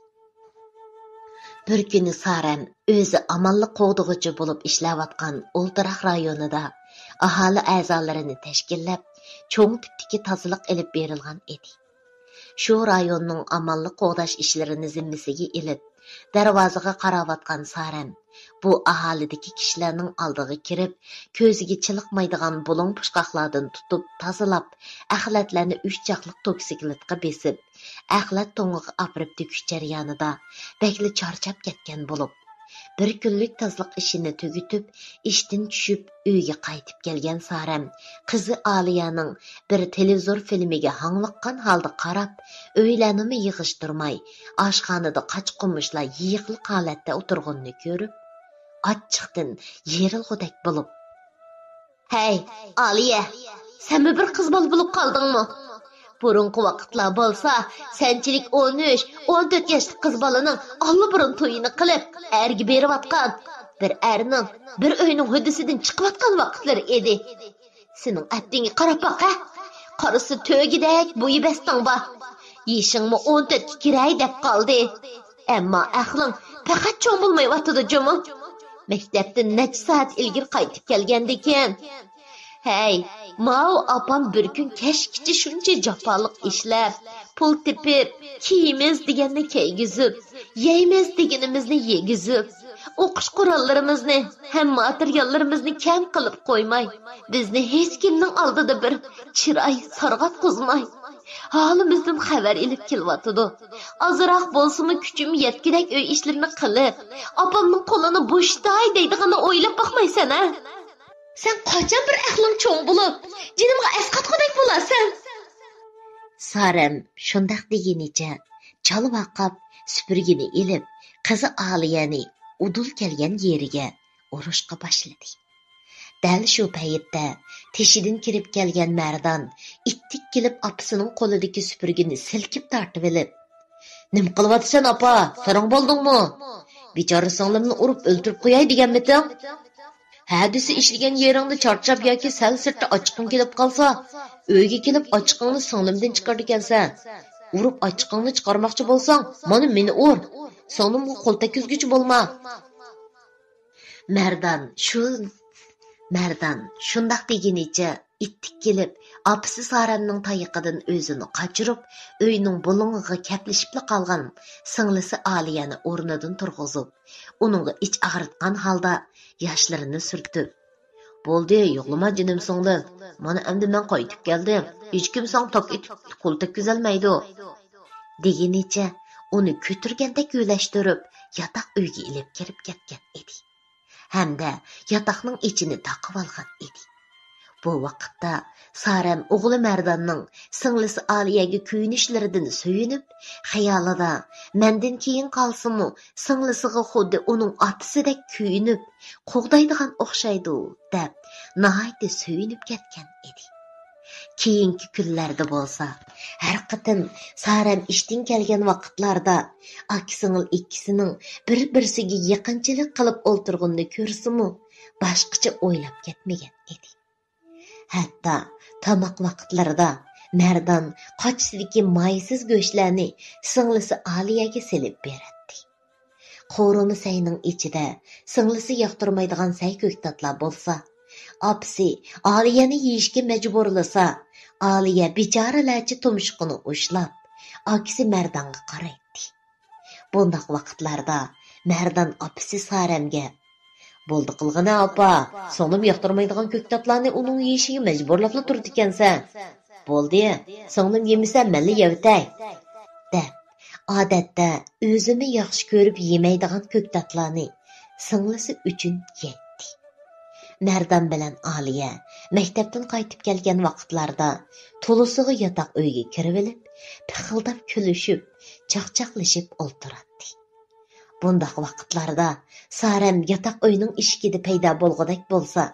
بىر كۈنى سارەم ئۆزى ئامانلىق قوغدىغۇچى بولۇپ ئىشلەۋاتقان ئولتۇراق رايونىدا ئاھالە ئەزالىرىنى تەشكىللەپ، چوڭ تىپتىكى تازىلىق ئېلىپ بېرىلغان ئىدى. شۇ رايوننىڭ ئامانلىق قوغداش ئىشلىرىنى زىممىسىگە ئېلىپ، دەرۋازىغا قاراۋاتقان سارەم بۇ ئاھالىدىكى كىشىلەرنىڭ ئالدىغا كىرىپ، كۆزىگە چېلىقمايدىغان بۇلۇڭ-پۇچقاقلاردىن تۇتۇپ تازىلاپ، ئەخلەتلەرنى ئۈچ چاقلىق توكسىكلىتقا بېسىپ، ئەخلەت تۇڭىغا ئاپىرىپ تۆكۈش جەريانىدا بەكلا چارچاپ كەتكەن بولۇپ، بىر كۈنلۈك تازىلىق ئىشىنى تۈگىتىپ، ئىشتىن چۈشۈپ، ئۆيگە قايتىپ كەلگەن سارەم قىزى ئالىيەنىڭ بىر تېلېۋىزور فىلىمىگە ھاڭۋاققان ھالدا قاراپ، ئۆيلەرنىمۇ يىغىشتۇرماي، ئاشخانىدا قاچا-قۇمۇچلا يىيىقلىق ھالەتتە ئولتۇرغىنىنى كۆرۈپ، ئاچچىقتىن يېرىلغۇدەك بولۇپ، ھەي، ئالىيە، سەنمۇ بىر قىز بالا بولۇپ قالدىڭمۇ؟ بۇرۇنقى ۋاقىتلار بولسا، سەنچىلىك ئون ئۈچ، ئون تۆت ياشلىق قىز بالىنىڭ ئاللىبۇرۇن تويىنى قىلىپ، ئەرگە بېرىۋاتقان، بىر ئەرنىڭ، بىر ئۆينىڭ ھۆددىسىدىن چىقىۋاتقان ۋاقىتلىرى ئىدى. سېنىڭ ئەپتىڭگە قاراپ باق، ھە! قارىسا تۆگىدەك بويى بەستىڭ بار. يېشىڭمۇ ئون تۆتكە كىرەي دەپ قالدى. ئەمما ئەقلىڭ پەقەت چوڭ بولمايۋاتىدۇ جۇمۇ. مەكتەپتىن نەچچە سائەت ئىلگىرى قايتىپ كەلگەندىكىن. ھەي، ماۋۇ ئاپام بىر كۈن كەچكىچە شۇنچە جاپالىق ئىشلەپ، پۇل تېپىپ، كىيىمىز دېگەننى كىيگۈزۈپ، يەيمىز دېگىنىمىزنى يېگۈزۈپ، ئوقۇش قوراللىرىمىزنى ھەم ماتېرىياللىرىمىزنى كەم قىلىپ قويماي، بىزنى ھېچكىمنىڭ ئالدىدا بىر چىراي سارغاتقۇزماي، ھالىمىزدىن خەۋەر ئېلىپ كېلىۋاتىدۇ. ئازراق بولسىمۇ كۈچۈم يەتكۈدەك ئۆي ئىشلىرىنى قىلىپ، ئاپامنىڭ قولىنى بوشىتاي دەيدىغىنىنى ئويلاپ باقمايسەن ھە؟ سەن قاچان بىر ئەقلىڭ چوڭ بولۇپ، جېنىمغا ئەسقاتقۇدەك بولارسەن؟ سارەم شۇنداق دېگىنىچە چالا ۋارقىراپ سۈپۈرگىنى ئېلىپ، قىزى ئالىيەنى ئۇدۇل كەلگەن يېرىگە ئۇرۇشقا باشلىدى. دەل شۇ پەيتتە تېشىدىن كىرىپ كەلگەن مەردان ئىتتىك كېلىپ ئاپىسىنىڭ قولىدىكى سۈپۈرگىنى سىلكىپ تارتىۋېلىپ، نېمە قىلىۋاتىسەن ئاپا؟ ساراڭ بولدۇڭمۇ؟ بىچارە سىڭلىمنى ئۇرۇپ ئۆلتۈرۈپ قوياي دېگەنمىتىڭ؟ ھە دېسە ئىشلىگەن يېرىڭدە چارچاپ ياكى سەل سىرتتا ئاچچىقىڭ كېلىپ قالسا، ئۆيگە كېلىپ ئاچچىقىڭنى سىڭلىمدىن چىقىرىدىكەنسەن. ئۇرۇپ ئاچچىقىڭنى چىقارماقچى بولساڭ، مانا مېنى ئۇر. سىڭلىمغا قول تەگكۈزگۈچى بولما. مەردان شۇ، مەردان شۇنداق دېگىنىچە ئىتتىك كېلىپ، ئاپىسى سارەمنىڭ تايىقىدىن ئۆزىنى قاچۇرۇپ، ئۆينىڭ بۇلۇڭىغا كەپلىشىپلا قالغان سىڭلىسى ئالىيەنى ئورنىدىن تۇرغۇزۇپ، ئۇنىڭغا ئىچ ئاغرىتقان ھالدا ياشلىرىنى سۈرتۈپ، «بولدى، يىغلىما جېنىم سىڭلىم، مانا ئەمدى مەن قايتىپ كەلدىم، ھېچكىم ساڭا تاك ئېتىپ قول تەگكۈزەلمەيدۇ» دېگىنىچە ئۇنى كۆتۈرگەندەك يۆلەشتۈرۈپ ياتاق ئۆيگە ئېلىپ كىرىپ كەتكەن ئىدى. ھەمدە ياتاقنىڭ ئىچىنى تاقىۋالغان ئىدى. بۇ ۋاقىتتا سارەم ئوغلى مەرداننىڭ سىڭلىسى ئالىيەگە كۆيۈنۈشلىرىدىن سۆيۈنۈپ، خىيالىدا مەندىن كېيىن قالسىمۇ سىڭلىسىغا خۇددى ئۇنىڭ ئاتىسىدەك كۆيۈنۈپ، قوغدايدىغان ئوخشايدۇ، دەپ ناھايىتى سۆيۈنۈپ كەتكەن ئىدى. كېيىنكى كۈنلەردە بولسا، ھەر قېتىم سارەم ئىشتىن كەلگەن ۋاقىتلاردا ئاكا-سىڭىل ئىككىسىنىڭ بىر-بىرسىگە يېقىنچىلىق قىلىپ ئولتۇرغىنىنى كۆرسىمۇ، باشقىچە ئويلاپ كەتمىگەن ئىدى. ھەتتا تاماق ۋاقىتلىرىدا مەردان قاچىسىدىكى مايسىز گۆشلەرنى سىڭلىسى ئالىيەگە سېلىپ بېرەتتى. قورۇما سەينىڭ ئىچىدە سىڭلىسى ياقتۇرمايدىغان سەي كۆكتاتلار بولسا، ئاپىسى ئالىيەنى يېيىشكە مەجبۇرلىسا، ئالىيە بىچارىلەرچە تۇمشۇقىنى ئۇشلاپ، ئاكىسى مەردانغا قارايتتى. بۇنداق ۋاقىتلاردا مەردان ئاپىسى سارەمگە، «بولدى قىلغىنە، ئاپا، سىڭلىم ياقتۇرمايدىغان كۆكتاتلارنى ئۇنىڭ يېيىشىگە مەجبۇرلاپلا تۇرىدىكەنسەن. بولدى، سىڭلىم يېمىسە، مەنلا يەۋېتەي» دەپ، ئادەتتە ئۆزىمۇ ياخشى كۆرۈپ يېمەيدىغان كۆكتاتلارنى سىڭلىسى ئۈچۈن يەيتتى. مەردان بىلەن ئالىيە مەكتەپتىن قايتىپ كەلگەن ۋاقىتلاردا تولىسىغا ياتاق ئۆيگە كىرىۋېلىپ، پىخىلداپ كۈلۈشۈپ، چاقچاقلىشىپ ئولتۇراتتى. بۇنداق ۋاقىتلاردا سارەم ياتاق ئۆينىڭ ئىشىكىدە پەيدا بولغۇدەك بولسا،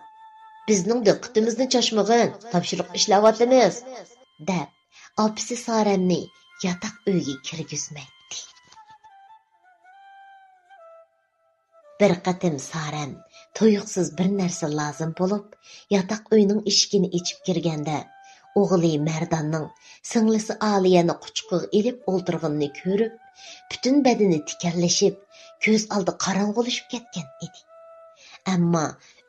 «بىزنىڭ دىققىتىمىزنى چاچمىغىن، تاپشۇرۇق ئىشلەۋاتىمىز» دەپ، ئاپىسى سارەمنى ياتاق ئۆيگە كىرگۈزمەيتتى. بىر قېتىم سارەم تۇيۇقسىز بىر نەرسە لازىم بولۇپ، ياتاق ئۆينىڭ ئىشىكىنى ئېچىپ كىرگەندە، ئوغلى مەرداننىڭ سىڭلىسى ئالىيەنى قۇچىقىغا ئېلىپ ئولتۇرغىنىنى كۆرۈپ، پۈتۈن بەدىنى تىكەنلىشىپ، كۆز ئالدى قاراڭغۇلىشىپ كەتكەن ئىدى. ئەمما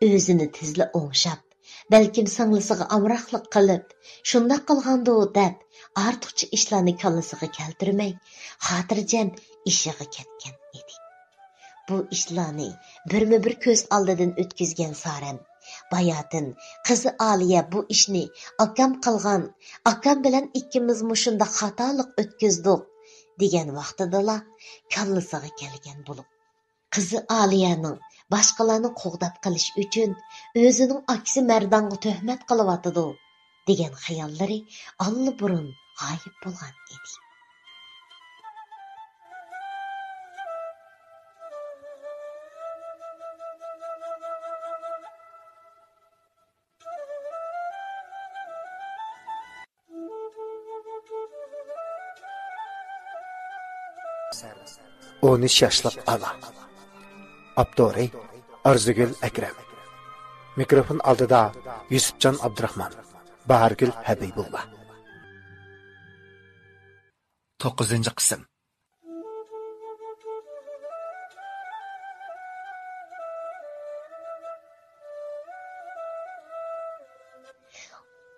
ئۆزىنى تېزلا ئوڭشاپ، بەلكىم سىڭلىسىغا ئامراقلىق قىلىپ، شۇنداق قىلغاندۇ دەپ، ئارتۇقچە ئىشلارنى كاللىسىغا كەلتۈرمەي، خاتىرجەم ئىشىغا كەتكەن ئىدى. بۇ ئىشلارنى بىرمۇبىر كۆز ئالدىدىن ئۆتكۈزگەن سارەم، باياتىن قىزى ئالىيە بۇ ئىشنى ئاكام قىلغان، ئاكام بىلەن ئىككىمىز مۇشۇنداق خاتالىق ئۆتكۈزدۇق، دېگەن ۋاقتىدىلا كاللىسىغا كەلگەن بولۇپ، قىزى ئالىيەنىڭ باشقىلارنى قوغداپ قېلىش ئۈچۈن ئۆزىنىڭ ئاكىسى مەردانغا تۆھمەت قىلىۋاتىدۇ، دېگەن خىياللىرى ئاللىبۇرۇن غايىب بولغان ئىدى. ئون ئۈچ ياشلىق ئانا. ئاپتورى ئارزۇگۈل ئەكرەم. مىكروفون ئالدىدا يۈسۈپجان ئابدۇراخمان، باھارگۈل ھەبىبۇللا. توققۇزىنچى قىسىم.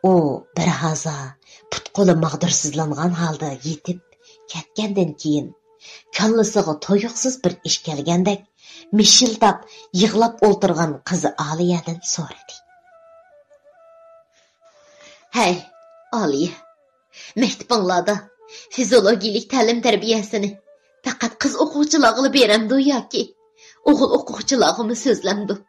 ئۇ بىر ھازا پۇت-قولى ماغدۇرسىزلانغان ھالدا يېتىپ كەتكەندىن كېيىن، كاللىسىغا تۇيۇقسىز بىر ئىش كەلگەندەك، مىشىلداپ يىغلاپ ئولتۇرغان قىزى ئالىيەدىن سورىدى. ھەي، ئالىيە، مەكتىپىڭلاردا فىزىئولوگىيىلىك تەلىم-تەربىيەسىنى پەقەت قىز ئوقۇغۇچىلارغىلا بېرەمدۇ ياكى ئوغۇل ئوقۇغۇچىلارغىمۇ سۆزلەمدۇ؟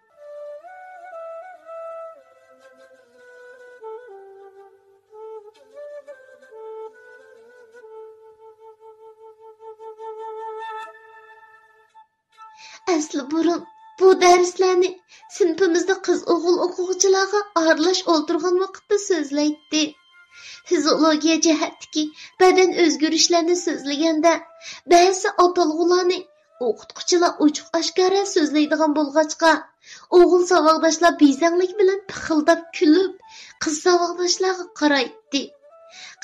ئەسلى بۇرۇن بۇ دەرسلەرنى سىنىپىمىزدا قىز-ئوغۇل ئوقۇغۇچىلارغا ئارىلاش ئولتۇرغان ۋاقىتتا سۆزلەيتتى. فىزىئولوگىيە جەھەتتىكى بەدەن ئۆزگىرىشلەرنى سۆزلىگەندە، بەزى ئاتالغۇلارنى ئوقۇتقۇچىلار ئوچۇق-ئاشكارا سۆزلەيدىغان بولغاچقا، ئوغۇل ساۋاقداشلار بېزەڭلىك بىلەن پىخىلداپ كۈلۈپ، قىز ساۋاقداشلارغا قارايتتى.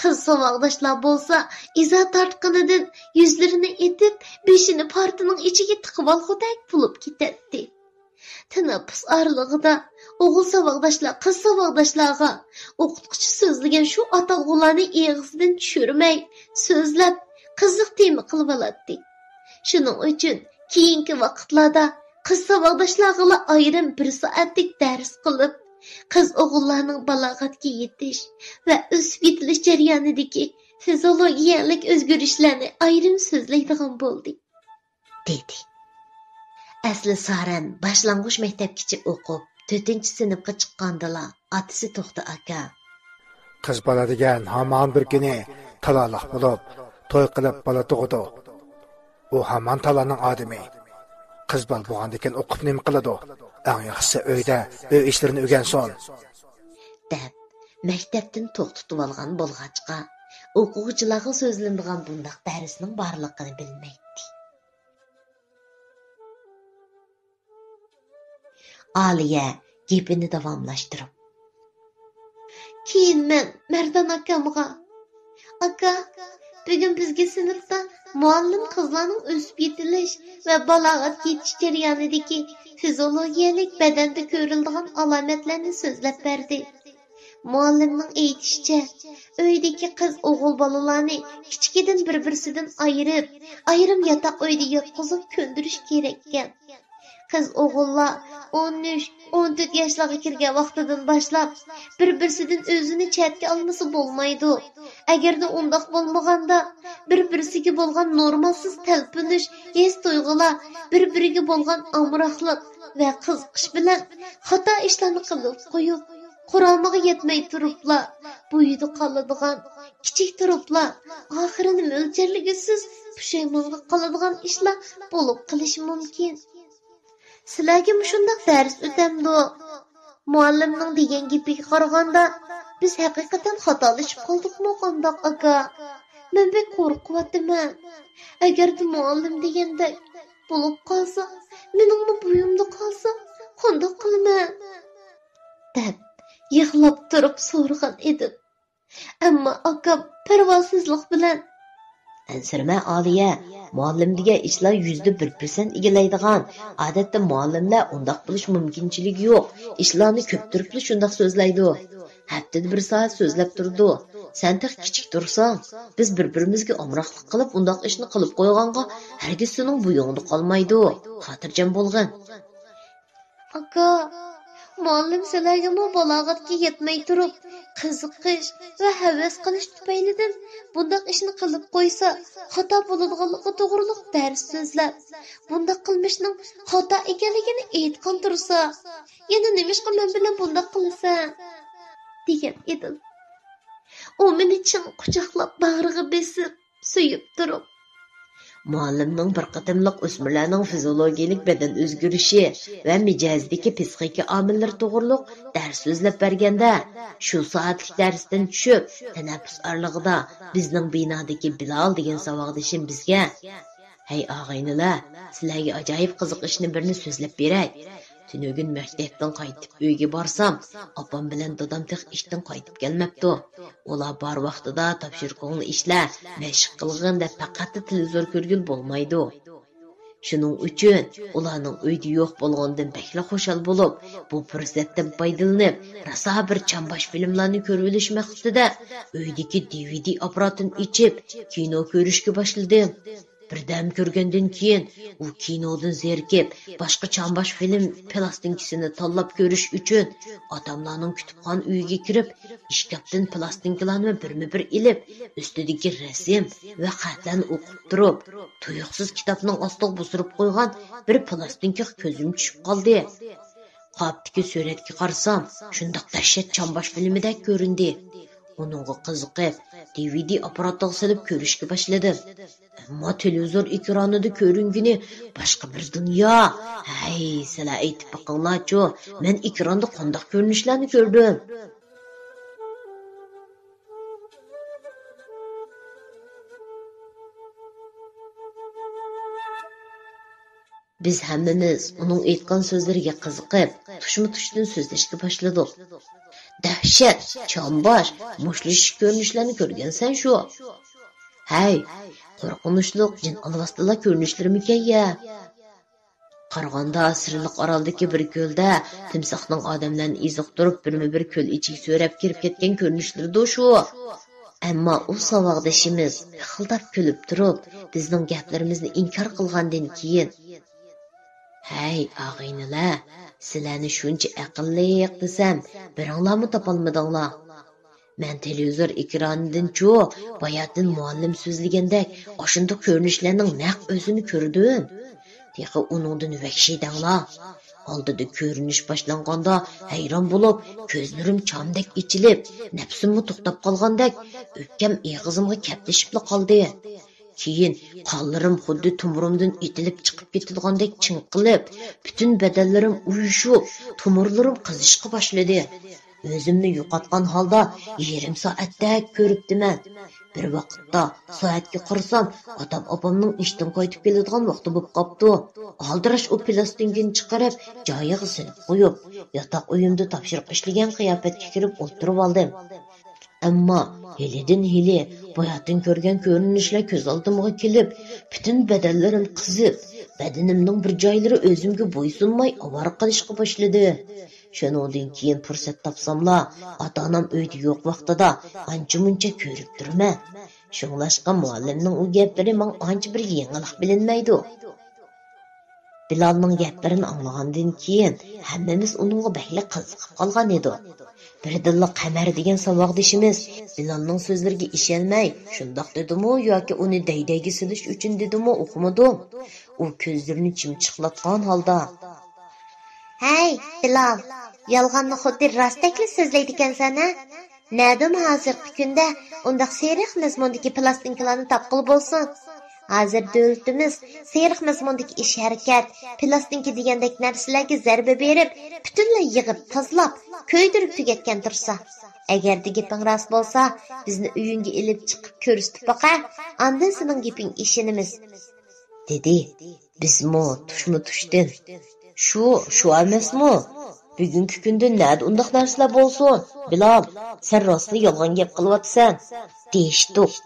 قىز ساۋاقداشلار بولسا ئىزا تارتقىنىدىن يۈزلىرىنى ئېتىپ، بېشىنى پارتىنىڭ ئىچىگە تىقىۋالغۇدەك بولۇپ كېتەتتى. تەنەپپۇس ئارىلىقىدا ئوغۇل ساۋاقداشلار قىز ساۋاقداشلارغا ئوقۇتقۇچى سۆزلىگەن شۇ ئاتالغۇلارنى ئېغىزىدىن چۈشۈرمەي سۆزلەپ، قىزىق تېما قىلىۋالاتتى. شۇنىڭ ئۈچۈن كېيىنكى ۋاقىتلاردا قىز ساۋاقداشلارغىلا ئايرىم بىر سائەتلىك دەرس قىلىپ، قىز ئوغۇللارنىڭ بالاغەتكە يېتىش ۋە ئۆسۈپ يېتىلىش جەريانىدىكى فىزىئولوگىيەلىك ئۆزگىرىشلەرنى ئايرىم سۆزلەيدىغان بولدى. دېدى. ئەسلى سارەن باشلانغۇچ مەكتەپكىچە ئوقۇپ، تۆتىنچى سىنىپقا چىققاندىلا ئاتىسى توختى ئاكا، قىز بالا دېگەن ھامان بىر كۈنى تالالىق بولۇپ، توي قىلىپ بالا تۇغىدۇ. ئۇ ھامان تالانىڭ ئادىمى. قىز بالا بولغاندىكىن ئوقۇپ نېمە قىلىدۇ؟ ئەڭ ياخشىسى ئۆيدە ئۆي ئىشلىرىنى ئۆگەنسۇن. دەپ، مەكتەپتىن توختىتىۋالغان بولغاچقا، ئوقۇغۇچىلارغا سۆزلىنىدىغان بۇنداق دەرسنىڭ بارلىقىنى بىلمەيتتى. ئالىيە گېپىنى داۋاملاشتۇرۇپ، كېيىن مەن مەردان ئاكامغا، ئاكا، بۈگۈن بىزگە سىنىپتا مۇئەللىم قىزلارنىڭ ئۆسۈپ يېتىلىش ۋە بالاغەتكە يېتىش جەريانىدىكى فىزىئولوگىيەلىك بەدەندە كۆرۈلىدىغان ئالامەتلەرنى سۆزلەپ بەردى. مۇئەللىمنىڭ ئېيتىشىچە، ئۆيدىكى قىز ئوغۇل بالىلارنى كىچىكىدىن بىر-بىرسىدىن ئايرىپ، ئايرىم ياتاق ئۆيدە ياتقۇزۇپ كۆندۈرۈش كېرەككەن. قىز ئوغۇللار ئون ئۈچ، ئون تۆت ياشلارغا كىرگەن ۋاقتىدىن باشلاپ، بىر-بىرسىدىن ئۆزىنى چەتكە ئالمىسا بولمايدۇ. ئەگەردە ئۇنداق بولمىغاندا، بىر-بىرسىگە بولغان نورمالسىز تەلپۈنۈش، ھېس-تۇيغۇلار، بىر-بىرىگە بولغان ئامراقلىق ۋە قىزىقىش بىلەن خاتا ئىشلارنى قىلىپ قويۇپ، قۇرامىغا يەتمەي تۇرۇپلا بويىدا قالىدىغان، كىچىك تۇرۇپلا ئاخىرىنى مۆلچەرلىگۈسىز پۇشايمانغا قالىدىغان ئىشلار بولۇپ قېلىشى مۇمكىن. سىلەرگە مۇشۇنداق دەرس ئۆتەمدۇ؟ مۇئەللىمنىڭ دېگەن گېپىگە قارىغاندا، بىز ھەقىقەتەن خاتالىشىپ قالدۇقمۇ قانداق، ئاكا؟ مەن بەك قورقۇۋاتىمەن. ئەگەردە مۇئەللىم دېگەندەك بولۇپ قالسا، مېنىڭمۇ بويۇمدا قالسا، قانداق قىلىمەن؟ دەپ يىغلاپ تۇرۇپ سورىغان ئىدىم. ئەمما ئاكام پەرۋاسىزلىق بىلەن، ئەنسىرىمە ئالىيە، مۇئەللىم دېگەن ئىشلار يۈزدە بىر پىرسەنت ئىگىلەيدىغان. ئادەتتە مۇئەللىملەر ئۇنداق بولۇش مۇمكىنچىلىكى يوق. ئىشلارنى كۆپتۈرۈپلا شۇنداق سۆزلەيدۇ. ھەپتىدە بىر سائەت سۆزلەپ تۇرىدۇ. سەن تېخى كىچىك تۇرساڭ، بىز بىر-بىرىمىزگە ئامراقلىق قىلىپ ئۇنداق ئىشنى قىلىپ قويغانغا ھەرگىز سېنىڭ بويۇڭدا قالمايدۇ. خاتىرجەم بولغىن. ئاكا، مۇئەللىم سىلەرگىمۇ بالاغەتكە يەتمەي تۇرۇپ، قىزىقىش ۋە ھەۋەس قىلىش تۈپەيلىدىن بۇنداق ئىشنى قىلىپ قويسا، خاتا بولىدىغانلىقى توغرۇلۇق دەرس سۆزلەپ، بۇنداق قىلمىشنىڭ خاتا ئىكەنلىكىنى ئېيتقان تۇرسا، يەنە نېمىشقا مەن بىلەن بۇنداق قىلىسەن؟ دېگەن ئىدىم. ئۇ مېنى چىڭ قۇچاقلاپ، باغرىغا بېسىپ، سۆيۈپ تۇرۇپ، مۇئەللىمنىڭ بىر قېتىملىق ئۆسمۈرلەرنىڭ فىزىئولوگىيەلىك بەدەن ئۆزگىرىشى ۋە مىجەزىدىكى پىسخىكا ئامىللىرى توغرۇلۇق دەرس سۆزلەپ بەرگەندە، شۇ سائەتلىك دەرستىن چۈشۈپ، تەنەپپۇس ئارىلىقىدا بىزنىڭ بىنادىكى بىلال دېگەن ساۋاقدىشىم بىزگە، ھەي ئاغىنىلەر، سىلەرگە ئاجايىپ قىزىق ئىشنى بىرنى سۆزلەپ بېرەي. تۈنۈگۈن مەكتەپتىن قايتىپ ئۆيگە بارسام، ئاپام بىلەن دادام تېخى ئىشتىن قايتىپ كەلمەپتۇ. ئۇلار بار ۋاقتىدا تاپشۇرۇقۇڭنى ئىشلە، مەشىق قىلغىن دەپ پەقەتلا تېلېۋىزور كۆرگىلى بولمايدۇ. شۇنىڭ ئۈچۈن ئۇلارنىڭ ئۆيدە يوق بولغىنىدىن بەكلا خۇشال بولۇپ، بۇ پۇرسەتتىن پايدىلىنىپ، راسا بىر چامباش فىلىملارنى كۆرۈۋېلىش مەقسىتىدە ئۆيدىكى دى ۋى دى ئاپپاراتىنى ئېچىپ، كىنو كۆرۈشكە باشلىدىم. بىردەم كۆرگەندىن كېيىن، ئۇ كىنودىن زېرىكىپ، باشقا چامباش فىلىم پىلاستىنكىسىنى تاللاپ كۆرۈش ئۈچۈن ئاتاملارنىڭ كۇتۇپخانا ئۆيىگە كىرىپ، ئىشكاپتىن پىلاستىنكىلارنى بىرمۇ بىر ئېلىپ، ئۈستىدىكى رەسىم ۋە خەتلەرنى ئوقۇپ تۇرۇپ، تۇيۇقسىز كىتابنىڭ ئاستىغا بوسۇرۇپ قويغان بىر پىلاستىنكىغا كۆزۈم چۈشۈپ قالدى. قاپتىكى سۈرەتكە قارىسام، شۇنداق دەھشەت چامباش فىلىمىدەك كۆرۈندى. ئۇنىڭغا قىزىقىپ، دى ۋى دى ئاپپاراتىغا سېلىپ كۆرۈشكە باشلىدىم. ئەمما تېلېۋىزور ئېكرانىدا كۆرۈنگىنى باشقا بىر دۇنيا. ھەي، سىلەر ئېيتىپ بېقىڭلارچۇ، مەن ئېكراندا قانداق كۆرۈنۈشلەرنى كۆردۈم؟ بىز ھەممىمىز ئۇنىڭ ئېيتقان سۆزلىرىگە قىزىقىپ، تۇشمۇتۇشتىن سۆزلەشكە باشلىدۇق. دەھشەت، چامباش، مۇشتلىشىش كۆرۈنۈشلەرنى كۆرگەنسەن شۇ. ھەي، قورقۇنچلۇق جىن ئالۋاستىلار كۆرۈنۈشلىرىمىكەن يا؟ قارىغاندا سىرلىق ئارالدىكى بىر كۆلدە تىمساھنىڭ ئادەملەرنى ئېزىقتۇرۇپ، بىرمۇ بىر كۆل ئىچىگە سۆرەپ كىرىپ كەتكەن كۆرۈنۈشلىرىدۇ شۇ. ئەمما ئۇ ساۋاقدىشىمىز پىخىلداپ كۈلۈپ تۇرۇپ، بىزنىڭ گەپلىرىمىزنى ئىنكار قىلغاندىن كېيىن، ھەي، ئاغىنىلەر، سىلەرنى شۇنچە ئەقىللىق دېسەم، بىرىڭلارمۇ تاپالمىدىڭلار. مەن تېلېۋىزور ئېكرانىدىنچۇ باياتىن مۇئەللىم سۆزلىگەندەك ئاشۇنداق كۆرۈنۈشلەرنىڭ نەق ئۆزىنى كۆردۈم. تېخى ئۇنىڭدىن ۋەھشىي دەڭلار. ئالدىدا كۆرۈنۈش باشلانغاندا ھەيران بولۇپ، كۆزلىرىم چامدەك ئېچىلىپ، نەپسىممۇ توختاپ قالغاندەك، ئۆپكەم ئېغىزىمغا كەپلىشىپلا قالدى. كېيىن قانلىرىم خۇددى تومۇرۇمدىن ئېتىلىپ چىقىپ كېتىدىغاندەك چىڭقىلىپ، پۈتۈن بەدەنلىرىم ئۇيۇشۇپ، تومۇرلىرىم قىزىشقا باشلىدى. ئۆزۈمنى يوقاتقان ھالدا يېرىم سائەتتەك كۆرۈپتىمەن. بىر ۋاقىتتا سائەتكە قارىسام، ئاتام ئاپامنىڭ ئىشتىن قايتىپ كېلىدىغان ۋاقتى بولۇپ قاپتۇ. ئالدىراش ئۇ پىلاستىنكىنى چىقىرىپ، جايىغا سېلىپ قويۇپ، ياتاق ئۆيۈمدە تاپشۇرۇق ئىشلىگەن قىياپەتكە كىرىپ ئولتۇرۇۋالدىم. ئەمما ھېلىدىن ھېلى باياتىن كۆرگەن كۆرۈنۈشلەر كۆز ئالدىمغا كېلىپ، پۈتۈن بەدەنلىرىم قىزىپ، بەدىنىمنىڭ بىر جايلىرى ئۆزۈمگە بويسۇنماي ئاۋارە قىلىشقا باشلىدى. شۇنىڭدىن كېيىن پۇرسەت تاپساملا، ئاتا-ئانام ئۆيدە يوق ۋاقتىدا ئانچە-مۇنچە كۆرۈپ تۇرىمەن. شۇڭلاشقا مۇئەللىمنىڭ ئۇ گەپلىرى ماڭا ئانچە بىر يېڭىلىق بىلىنمەيدۇ. بىلالنىڭ گەپلىرىنى ئاڭلىغاندىن كېيىن، ھەممىمىز ئۇنىڭغا بەكلا قىزىقىپ قالغان ئىدۇق. بىردىنلا قەمەر دېگەن ساۋاقدىشىمىز بىلالنىڭ سۆزلىرىگە ئىشەنمەي، شۇنداق دېدىمۇ ياكى ئۇنى دەيدەيگە سېلىش ئۈچۈن دېدىمۇ ئۇقمىدۇم. ئۇ كۆزلىرىنى چىمچىقلاتقان ھالدا، ھەي، بىلال، يالغاننى خۇددى راستتەكلا سۆزلەيدىكەنسەن ھە؟ نەدىمۇ ھازىرقى كۈندە ئۇنداق سېرىق مەزمۇندىكى پىلاستىنكىلارنى تاپقىلى بولسۇن. ھازىر دۆلىتىمىز سېرىق مەزمۇندىكى ئىش-ھەرىكەت، پىلاستىنكا دېگەندەك نەرسىلەرگە زەربە بېرىپ، پۈتۈنلەي يىغىپ، تازىلاپ، كۆيدۈرۈپ تۈگەتكەن تۇرسا. ئەگەردە گېپىڭ راست بولسا، بىزنى ئۆيۈڭگە ئېلىپ چىقىپ كۆرسىتىپ باقە، ئاندىن سېنىڭ گېپىڭگە ئىشىنىمىز، دېدى. بىزمۇ تۇشمۇتۇشتىن، شۇ، شۇ ئەمەسمۇ؟ بۈگۈنكى كۈندە نەدە ئۇنداق نەرسىلەر بولسۇن؟ بىلال، سەن راستلا يالغان گەپ قىلىۋاتىسەن، دېيىشتۇق.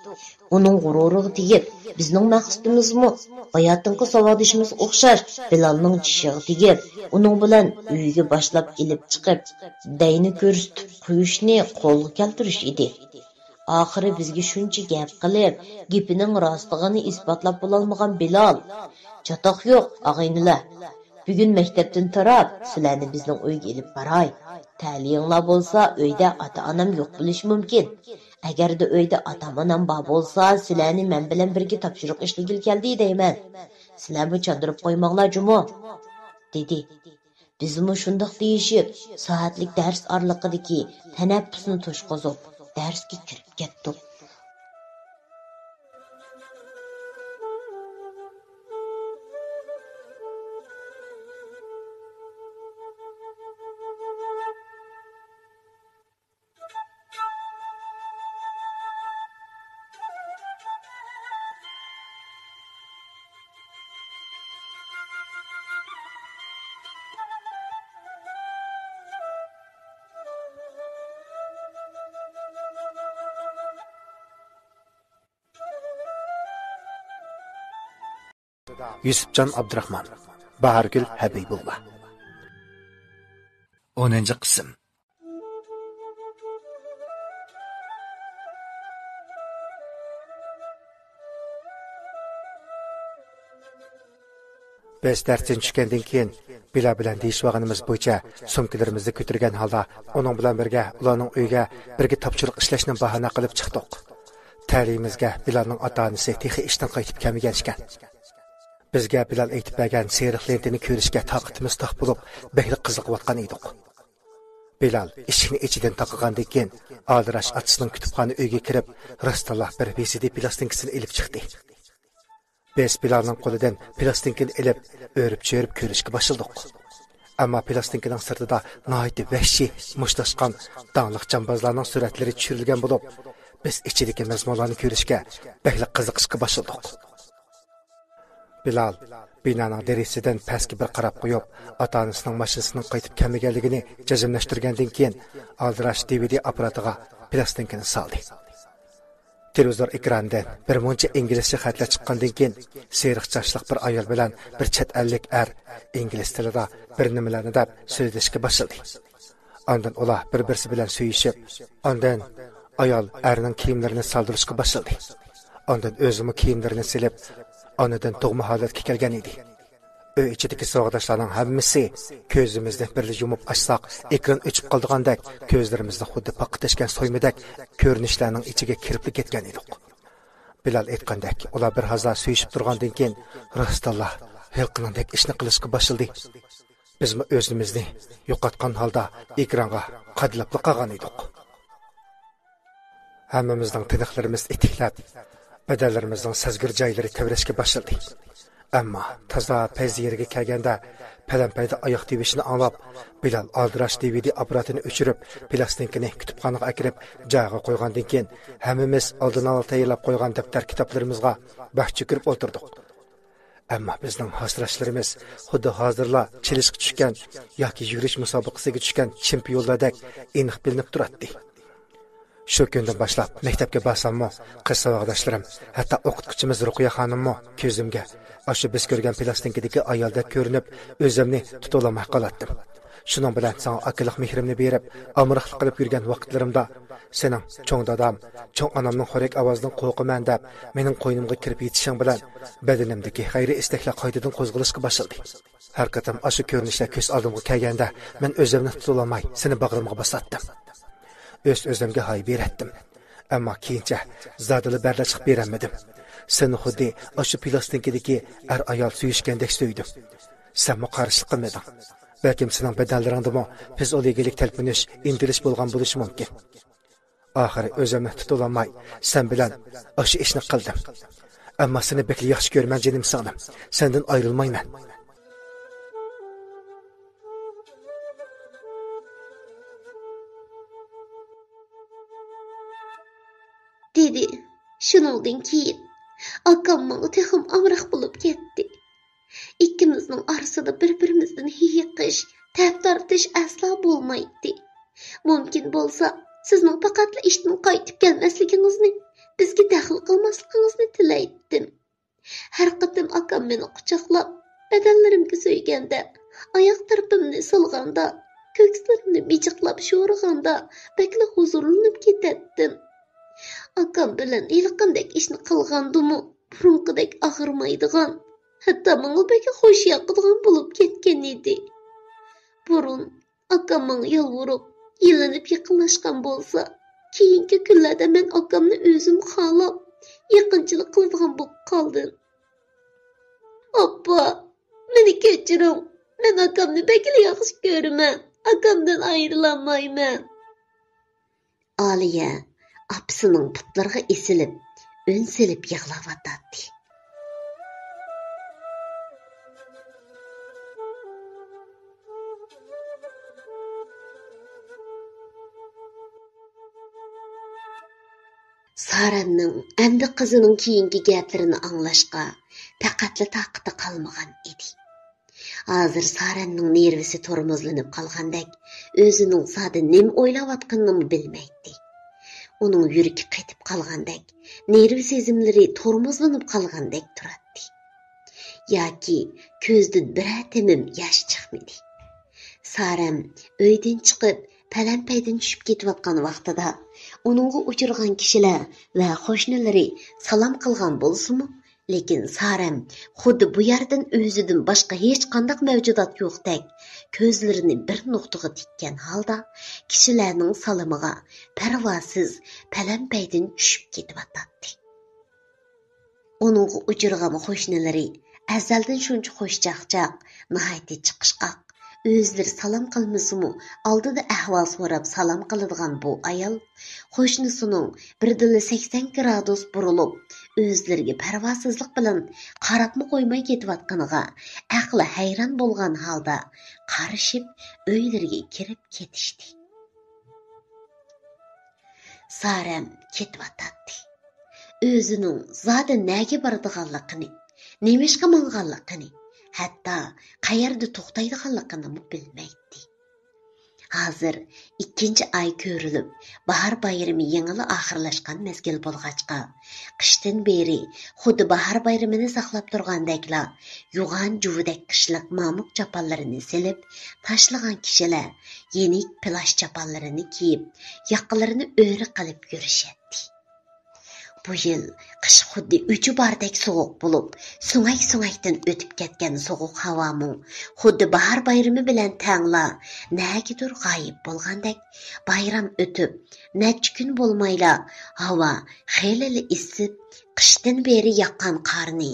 ئۇنىڭ غۇرۇرىغا تېگىپ، بىزنىڭ مەقسىتىمىزمۇ باياتىنقى ساۋاقدىشىمىزغا ئوخشاش بىلالنىڭ چىشىغا تېگىپ، ئۇنىڭ بىلەن ئۆيگە باشلاپ ئېلىپ چىقىپ، دەينى كۆرسىتىپ قويۇشنى قولغا كەلتۈرۈش ئىدى. ئاخىرى بىزگە شۇنچە گەپ قىلىپ، گېپىنىڭ راستلىقىنى ئىسپاتلاپ بولالمىغان بىلال، چاتاق يوق، ئاغىنىلەر. بۈگۈن مەكتەپتىن تاراپ، سىلەرنى بىزنىڭ ئۆيگە ئېلىپ باراي. تەلىيىڭلار بولسا، ئۆيدە ئاتا-ئانام يوق بولۇشى مۇمكىن. ئەگەردە ئۆيدە ئاتام-ئانام بار بولسا، سىلەرنى مەن بىلەن بىرگە تاپشۇرۇق ئىشلىگىلى كەلدى دەيمەن. سىلەرمۇ چاندۇرۇپ قويماڭلار جۇمۇ، دېدى. بىزمۇ شۇنداق دېيىشىپ، سائەتلىك دەرس ئارىلىقىدىكى تەنەپپۇسنى توشقۇزۇپ، دەرسكە كىرىپ كەتتۇق. يۈسۈپجان ئابدۇراخمان، باھارگۈل ھەبىبۇللا. ئونىنچى قىسىم. بىز دەرستىن چۈشكەندىن كېيىن، بىلال بىلەن دېيىشىۋالغىنىمىز بويىچە سومكىلىرىمىزنى كۆتۈرگەن ھالدا ئۇنىڭ بىلەن بىرگە ئۇلارنىڭ ئۆيىگە بىرگە تاپشۇرۇق ئىشلەشنى باھانە قىلىپ چىقتۇق. تەلىيىمىزگە بىلالنىڭ ئاتا-ئانىسى تېخى ئىشتىن قايتىپ كەلمىگەن ئىكەن. بىزگە بىلال ئېيتىپ بەرگەن سېرىق لېنتىنى كۆرۈشكە تاقىتىمىز تاق بولۇپ، بەكلا قىزىقىۋاتقان ئىدۇق. بىلال ئىشىكنى ئىچىدىن تاقىغاندىن كېيىن، ئالدىراش ئاتىسىنىڭ كۇتۇپخانا ئۆيىگە كىرىپ، راستتىنلا بىر ۋىسىدى پىلاستىنكىسىنى ئېلىپ چىقتى. بىز بىلالنىڭ قولىدىن پىلاستىنكىنى ئېلىپ، ئۆرۈپ-چۆرۈپ كۆرۈشكە باشلىدۇق. ئەمما پىلاستىنكىنىڭ سىرتىدا ناھايىتى ۋەھشىي، مۇشتلاشقان، داڭلىق جامبازلارنىڭ سۈرەتلىرى چۈشۈرۈلگەن بولۇپ، بىز ئىچىدىكى مەزمۇنلارنى كۆرۈشكە بەكلا قىزىقىشقا باشلىدۇق. بىلال بىنانىڭ دېرىزىسىدىن پەسكە بىر قاراپ قويۇپ، ئاتا-ئانىسىنىڭ ماشىنىسىنىڭ قايتىپ كەلمىگەنلىكىنى جەزملەشتۈرگەندىن كېيىن، ئالدىراش دى ۋى دى ئاپپاراتىغا پىلاستىنكىنى سالدى. تېلېۋىزور ئېكرانىدىن بىر مۇنچە ئىنگلىزچە خەتلەر چىققاندىن كېيىن، سېرىق چاچلىق بىر ئايال بىلەن بىر چەت ئەللىك ئەر ئىنگلىز تىلىدا بىر نېمىلەرنى دەپ سۆزلىشىشكە باشلىدى. ئاندىن ئۇلار بىر-بىرسى بىلەن سۆيۈشۈپ، ئاندىن ئايال ئەرنىڭ كىيىملىرىنى سالدۇرۇشقا باشلىدى. ئاندىن ئۆزىمۇ كىيىملىرىنى سېلىپ، ئانىدىن تۇغما ھالەتكە كەلگەن ئىدى. ئۆي ئىچىدىكى ساۋاقداشلارنىڭ ھەممىسى كۆزىمىزنى بىرلا يۇمۇپ ئاچساق، ئېكران ئۆچۈپ قالىدىغاندەك، كۆزلىرىمىزنى خۇددى پاققا تەشكەن سويمىدەك كۆرۈنۈشلەرنىڭ ئىچىگە كىرىپلا كەتكەن ئىدۇق. بىلال ئېيتقاندەك، ئۇلار بىر ھازا سۆيۈشۈپ تۇرغاندىن كېيىن، راستتىنلا ھېلىقىنىڭدەك ئىشنى قىلىشقا باشلىدى. بىزمۇ ئۆزىمىزنى يوقاتقان ھالدا ئېكرانغا قادىلاپلا قالغان ئىدۇق. ھەممىمىزنىڭ تىنىقلىرىمىز ئېتىكلەپ، بەدەنلىرىمىزنىڭ سەزگۈر جايلىرى تەۋرەشكە باشلىدى. ئەمما تازا پەيزى يېرىگە كەلگەندە، پەلەمپەيدە ئاياق تىۋىشىنى ئاڭلاپ، بىلال ئالدىراش دى ۋى دى ئاپپاراتىنى ئۆچۈرۈپ، پىلاستىنكىنى كۇتۇپخانىغا ئەكىرىپ جايىغا قويغاندىن كېيىن، ھەممىمىز ئالدىن ئالا تەييارلاپ قويغان دەپتەر كىتابلىرىمىزغا بەك چۆكۈرۈپ ئولتۇردۇق. ئەمما بىزنىڭ ھاسىراشلىرىمىز خۇددى ھازىرلا چېلىشقا چۈشكەن ياكى يۈگۈرۈش مۇسابىقىسىگە چۈشكەن چېمپىيونلاردەك ئېنىق بىلىنىپ تۇراتتى. شۇ كۈندىن باشلاپ مەكتەپكە بارساممۇ، قىز ساۋاقداشلىرىم، ھەتتا ئوقۇتقۇچىمىز رۇقىيە خانىممۇ كۆزۈمگە ئاشۇ بىز كۆرگەن پىلاستىنكىدىكى ئايالدەك كۆرۈنۈپ، ئۆزۈمنى تۇتۇۋالالماي قالاتتىم. شۇنىڭ بىلەن ساڭا ئاكىلىق مېھرىمنى بېرىپ، ئامراقلىق قىلىپ يۈرگەن ۋاقىتلىرىمدا، سېنىڭ چوڭ دادام، چوڭ ئانامنىڭ خورەك ئاۋازىدىن قورقىمەن دەپ، مېنىڭ قوينۇمغا كىرىپ يېتىشىڭ بىلەن، بەدىنىمدىكى غەيرىي ئىستەكلەر قايتىدىن قوزغىلىشقا باشلىدى. ھەر قېتىم ئاشۇ كۆرۈنۈشلەر كۆز ئالدىمغا كەلگەندە، مەن ئۆزۈمنى تۇتۇۋالالماي، سېنى باغرىمغا باساتتىم. ئۆز-ئۆزۈمگە ھاي بېرەتتىم. ئەمما كېيىنچە زادىلا بەرداشلىق بېرەلمىدىم. سېنى خۇددى ئاشۇ پىلاستىنكىدىكى ئەر-ئايال سۆيۈشكەندەك سۆيدۈم. سەنمۇ قارشىلىق قىلمىدىڭ. بەلكىم سېنىڭ بەدەنلىرىڭدىمۇ پىزئولوگىيەلىك تەلپۈنۈش، ئىنتىلىش بولغان بولۇشى مۇمكىن. ئاخىرى ئۆزۈمنى تۇتۇۋالالماي، سەن بىلەن ئاشۇ ئىشنى قىلدىم. ئەمما سېنى بەكلا ياخشى كۆرىمەن، جېنىم سىڭلىم. سەندىن ئايرىلمايمەن. دېدى. شۇنىڭدىن كېيىن ئاكام ماڭا تېخىمۇ ئامراق بولۇپ كەتتى. ئىككىمىزنىڭ ئارىسىدا بىر-بىرىمىزدىن ھېيىقىش، تەپ تارتىش ئەسلا بولمايتتى. مۇمكىن بولسا، سىزنىڭ پەقەتلا ئىشتىن قايتىپ كەلمەسلىكىڭىزنى، بىزگە دەخلى قىلماسلىقىڭىزنى تىلەيتتىم. ھەر قېتىم ئاكام مېنى قۇچاقلاپ، بەدەنلىرىمگە سۆيگەندە، ئاياق تەرىپىمنى سىلىغاندا، كۆكسلىرىمنى مىجىقلاپ شورىغاندا، بەكلا ھۇزۇرلىنىپ كېتەتتىم. ئاكام بىلەن ھېلىقىندەك ئىشنى قىلغاندىمۇ، بۇرۇنقىدەك ئاغرىمايدىغان، ھەتتا ماڭا بەكلا خوش ياقىدىغان بولۇپ كەتكەن ئىدى. بۇرۇن ئاكام ماڭا يالۋۇرۇپ، يېلىنىپ يېقىنلاشقان بولسا، كېيىنكى كۈنلەردە مەن ئاكامنى ئۆزۈم خالاپ، يېقىنچىلىق قىلىدىغان بولۇپ قالدىم. ئاپا، مېنى كەچۈرۈڭ. مەن ئاكامنى بەكلا ياخشى كۆرىمەن. ئاكامدىن ئايرىلالمايمەن. ئالىيە ئاپىسىنىڭ پۇتلىرىغا ئېسىلىپ، ئۈن سېلىپ يىغلاۋاتاتتى. سارەمنىڭ ئەمدى قىزىنىڭ كېيىنكى گەپلىرىنى ئاڭلاشقا پەقەتلا تاقىتى قالمىغان ئىدى. ھازىر سارەمنىڭ نېرۋىسى تورمۇزلىنىپ قالغاندەك، ئۆزىنىڭ زادى نېمە ئويلاۋاتقىنىنىمۇ بىلمەيتتى. ئۇنىڭ يۈرىكى قېتىپ قالغاندەك، نېرۋا سېزىملىرى تورمۇزلىنىپ قالغاندەك تۇراتتى. ياكى كۆزىدىن بىرەر تېمىم ياش چىقمىدى. سارەم ئۆيدىن چىقىپ، پەلەمپەيدىن چۈشۈپ كېتىۋاتقان ۋاقتىدا، ئۇنىڭغا ئۇچرىغان كىشىلەر ۋە قوشنىلىرى سالام قىلغان بولسىمۇ، لېكىن سارەم خۇددى بۇ يەردىن ئۆزىدىن باشقا ھېچقانداق مەۋجۇدات يوقتەك، كۆزلىرىنى بىر نۇقتىغا تىككەن ھالدا، كىشىلەرنىڭ سالىمىغا پەرۋاسىز پەلەمپەيدىن چۈشۈپ كېتىۋاتاتتى. ئۇنىڭغا ئۇچرىغان قوشنىلىرى ئەزەلدىن شۇنچە خۇشچاقچاق، ناھايىتى چىقىشقاق، ئۆزلىرى سالام قىلمىسىمۇ، ئالدىدا ئەھۋال سوراپ سالام قىلىدىغان بۇ ئايال، قوشنىسىنىڭ بىردىنلا سەكسەن گرادۇس بۇرۇلۇپ، ئۆزلىرىگە پەرۋاسىزلىق بىلەن قاراپمۇ قويماي كېتىۋاتقىنىغا ئەقلى ھەيران بولغان ھالدا قارىشىپ، ئۆيلىرىگە كىرىپ كېتىشتى. سارەم كېتىۋاتاتتى. ئۆزىنىڭ زادى نەگە بارىدىغانلىقىنى، نېمىشقا ماڭغانلىقىنى، ھەتتا قەيەردە توختايدىغانلىقىنىمۇ بىلمەيتتى. ھازىر ئىككىنچى ئاي كۆرۈلۈپ، باھار بايرىمى يېڭىلا ئاخىرلاشقان مەزگىل بولغاچقا، قىشتىن بېرى خۇددى باھار بايرىمىنى ساقلاپ تۇرغاندەكلا، يوغان جۇۋىدەك قىشلىق مامۇق چاپانلىرىنى سېلىپ، تاشلىغان كىشىلەر يېنىك پىلاش چاپانلىرىنى كىيىپ، ياقىلىرىنى ئۆرە قىلىپ يۈرۈشەتتى. بۇ يىل قىش خۇددى ئۆچى باردەك سوغۇق بولۇپ، سۆڭەك-سۆڭەكتىن ئۆتۈپ كەتكەن سوغۇق ھاۋامۇ خۇددى باھار بايرىمى بىلەن تەڭلا نەگىدۇر غايىب بولغاندەك، بايرام ئۆتۈپ نەچچە كۈن بولمايلا ھاۋا خېلىلا ئىسسىپ، قىشتىن بېرى ياغقان قارنى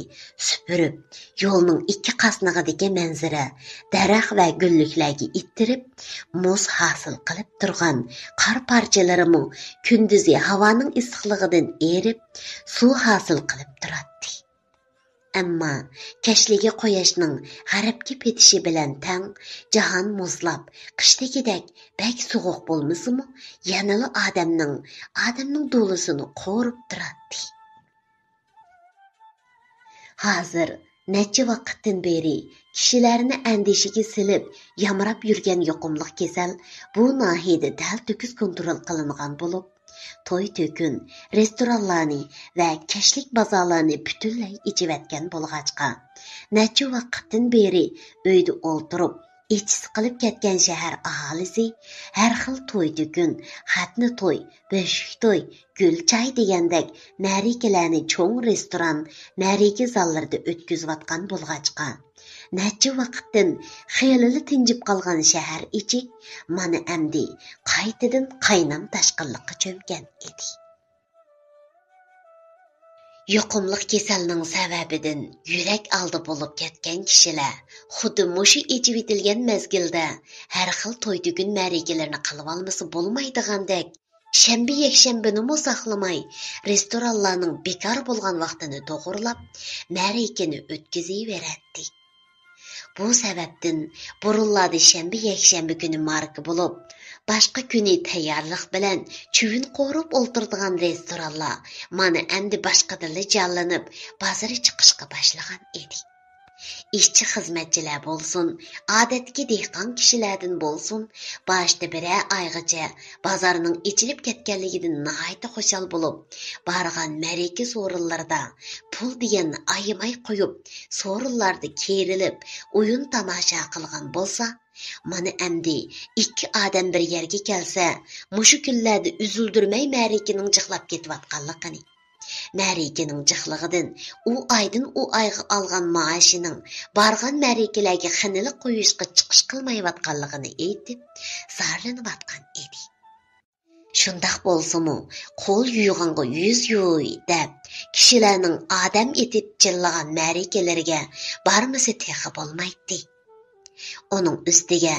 سۈپۈرۈپ، يولنىڭ ئىككى قاسنىقىدىكى مەنزىرە، دەرەخ ۋە گۈللۈكلەرگە ئىتتىرىپ، مۇز ھاسىل قىلىپ تۇرغان قار پارچىلىرىمۇ كۈندۈزى ھاۋانىڭ ئىسسىقلىقىدىن ئېرىپ، سۇ ھاسىل قىلىپ تۇراتتى. ئەمما كەچلىكى قۇياشنىڭ غەربكە پېتىشى بىلەن تەڭ جاھان مۇزلاپ، قىشتىكىدەك بەك سوغۇق بولمىسىمۇ، يەنىلا ئادەمنىڭ، ئادەمنىڭ دولىسىنى قورۇپ تۇراتتى. ھازىر نەچچە ۋاقىتتىن بېرى كىشىلەرنى ئەندىشىگە سېلىپ، يامراپ يۈرگەن يۇقۇملۇق كېسەل بۇ ناھىيەدە دەل تۈكۈس كونترول قىلىنغان بولۇپ، توي-تۆكۈن، رېستورانلارنى ۋە كەچلىك بازارلارنى پۈتۈنلەي ئېچىۋەتكەن بولغاچقا، نەچچە ۋاقىتتىن بېرى ئۆيدە ئولتۇرۇپ، ئېچىسى قىلىپ كەتكەن شەھەر ئاھالىسى ھەر خىل توي-تۆكۈن، خەتنە توي، بۆشۈك توي، گۈل چاي دېگەندەك مەرىكىلەرنى چوڭ رېستوران، مەرىكە زاللىرىدا ئۆتكۈزۈۋاتقان بولغاچقا، نەچچە ۋاقىتتىن خېلىلا تىنجىپ قالغان شەھەر ئىچى مانا ئەمدى قايتىدىن قاينام تاشقىنلىققا چۆمگەن ئىدى. يۇقۇملۇق كېسەلنىڭ سەۋەبىدىن يۈرەك ئالدى بولۇپ كەتكەن كىشىلەر خۇددى مۇشۇ ئېچىۋېتىلگەن مەزگىلدە ھەر خىل توي-تۆكۈن مەرىكىلىرىنى قىلىۋالمىسا بولمايدىغاندەك، شەنبە-يەكشەنبىنىمۇ ساقلىماي، رېستورانلارنىڭ بىكار بولغان ۋاقتىنى توغرىلاپ، مەرىكىنى ئۆتكۈزۈۋېرەتتى. بۇ سەۋەبتىن بۇرۇنلاردا شەنبە-يەكشەنبە كۈنى ماركا بولۇپ، باشقا كۈنى تەييارلىق بىلەن چۈۋۈن قورۇپ ئولتۇرىدىغان رېستورانلار مانا ئەمدى باشقىدىنلا جانلىنىپ، بازىرى چىقىشقا باشلىغان ئىدى. ئىشچى-خىزمەتچىلەر بولسۇن، ئادەتتىكى دېھقان كىشىلەردىن بولسۇن، باشتا بىرەر ئايغىچە بازارنىڭ ئېچىلىپ كەتكەنلىكىدىن ناھايىتى خۇشال بولۇپ، بارغان مەرىكە سورۇنلىرىدا پۇل دېگەننى ئايىماي قويۇپ، سورۇنلاردا كېرىلىپ، ئويۇن-تاماشا قىلغان بولسا، مانا ئەمدى ئىككى ئادەم بىر يەرگە كەلسە، مۇشۇ كۈنلەردە ئۈزۈلدۈرمەي مەرىكىنىڭ جىقلاپ كېتىۋاتقانلىقىنى، مەرىكىنىڭ جىقلىقىدىن ئۇ ئايدىن ئۇ ئايغا ئالغان مائاشىنىڭ بارغان مەرىكىلەرگە خېنىلىك قويۇشقا چىقىش قىلمايۋاتقانلىقىنى ئېيتىپ، زارلىنىۋاتقان ئىدى. شۇنداق بولسىمۇ، «قول يۇيغانغا يۈز يۇي» دەپ، كىشىلەرنىڭ ئادەم ئېتىپ چىللىغان مەرىكىلىرىگە بارمىسا تېخى بولمايتتى. ئۇنىڭ ئۈستىگە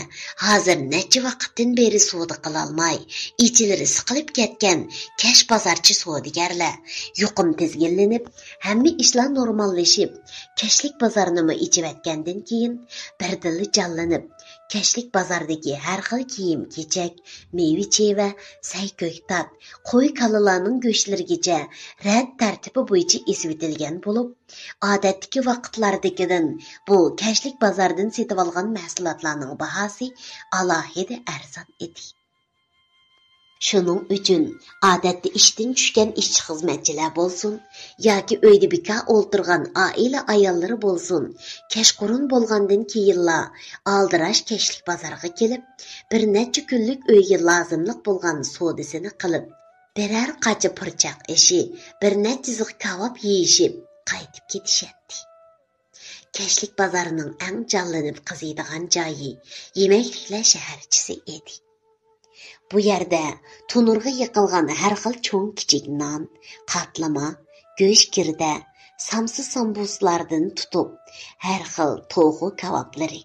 ھازىر نەچچە ۋاقىتتىن بېرى سودا قىلالماي، ئىچلىرى سىقىلىپ كەتكەن كەچ بازارچى سودىگەرلەر يۇقۇم تىزگىنلىنىپ، ھەممە ئىشلار نورماللىشىپ، كەچلىك بازارنىمۇ ئېچىۋەتكەندىن كېيىن، بىردىنلا جانلىنىپ، كەچلىك بازاردىكى ھەر خىل كىيىم-كېچەك، مېۋە-چېۋە، سەي-كۆكتات، قوي-كالىلارنىڭ گۆشلىرىگىچە رەت تەرتىپى بويىچە ئېسىۋېتىلگەن بولۇپ، ئادەتتىكى ۋاقىتلاردىكىدىن بۇ كەچلىك بازاردىن سېتىۋالغان مەھسۇلاتلارنىڭ باھاسى ئالاھىدە ئەرزان ئىدى. شۇنىڭ ئۈچۈن ئادەتتە ئىشتىن چۈشكەن ئىشچى-خىزمەتچىلەر بولسۇن ياكى ئۆيدە بىكار ئولتۇرغان ئائىلە ئاياللىرى بولسۇن، كەچقۇرۇن بولغاندىن كېيىنلا ئالدىراش كەچلىك بازارغا كېلىپ، بىر نەچچە كۈنلۈك ئۆيگە لازىملىق بولغان سودىسىنى قىلىپ، بىرەر قاچا پۇرچاق ئېشى، بىر نەچچە زىخ كاۋاپ يېيىشىپ قايتىپ كېتىشەتتى. كەچلىك بازارنىڭ ئەڭ جانلىنىپ قىزىيدىغان جايى يېمەكلىكلەر شەھەرچىسى ئىدى. بۇ يەردە تونۇرغا يېقىلغان ھەر خىل چوڭ-كىچىك نان، قاتلىما، گۆش گىردە، سامسا سامبۇسىلاردىن تۇتۇپ، ھەر خىل توخۇ كاۋاپلىرى،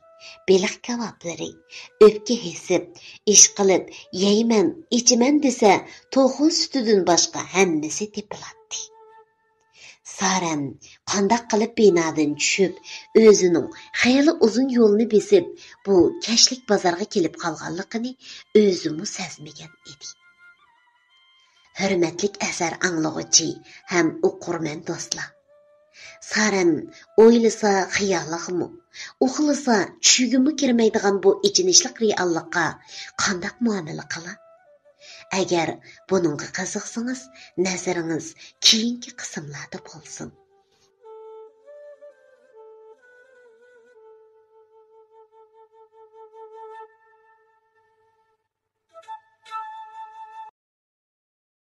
بېلىق كاۋاپلىرى، ئۆپكە ھېسىپ، ئىشقىلىپ يەيمەن، ئىچىمەن دېسە، توخۇ سۈتىدىن باشقا ھەممىسى تېپىلاتتى. سارەم قانداق قىلىپ بىنادىن چۈشۈپ، ئۆزىنىڭ خېلى ئۇزۇن يولنى بېسىپ، بۇ كەچلىك بازارغا كېلىپ قالغانلىقىنى ئۆزىمۇ سەزمىگەن ئىدى. ھۆرمەتلىك ئەسەر ئاڭلىغۇچى ھەم ئوقۇرمەن دوستلار! سارەم ئويلىسا خىيالىغىمۇ، ئۇخلىسا چۈشىگىمۇ كىرمەيدىغان بۇ ئېچىنىشلىق رېئاللىققا قانداق مۇئامىلە قىلا؟ ئەگەر بۇنىڭغا قىزىقسىڭىز، نەزىرىڭىز كېيىنكى قىسىملاردا بولسۇن.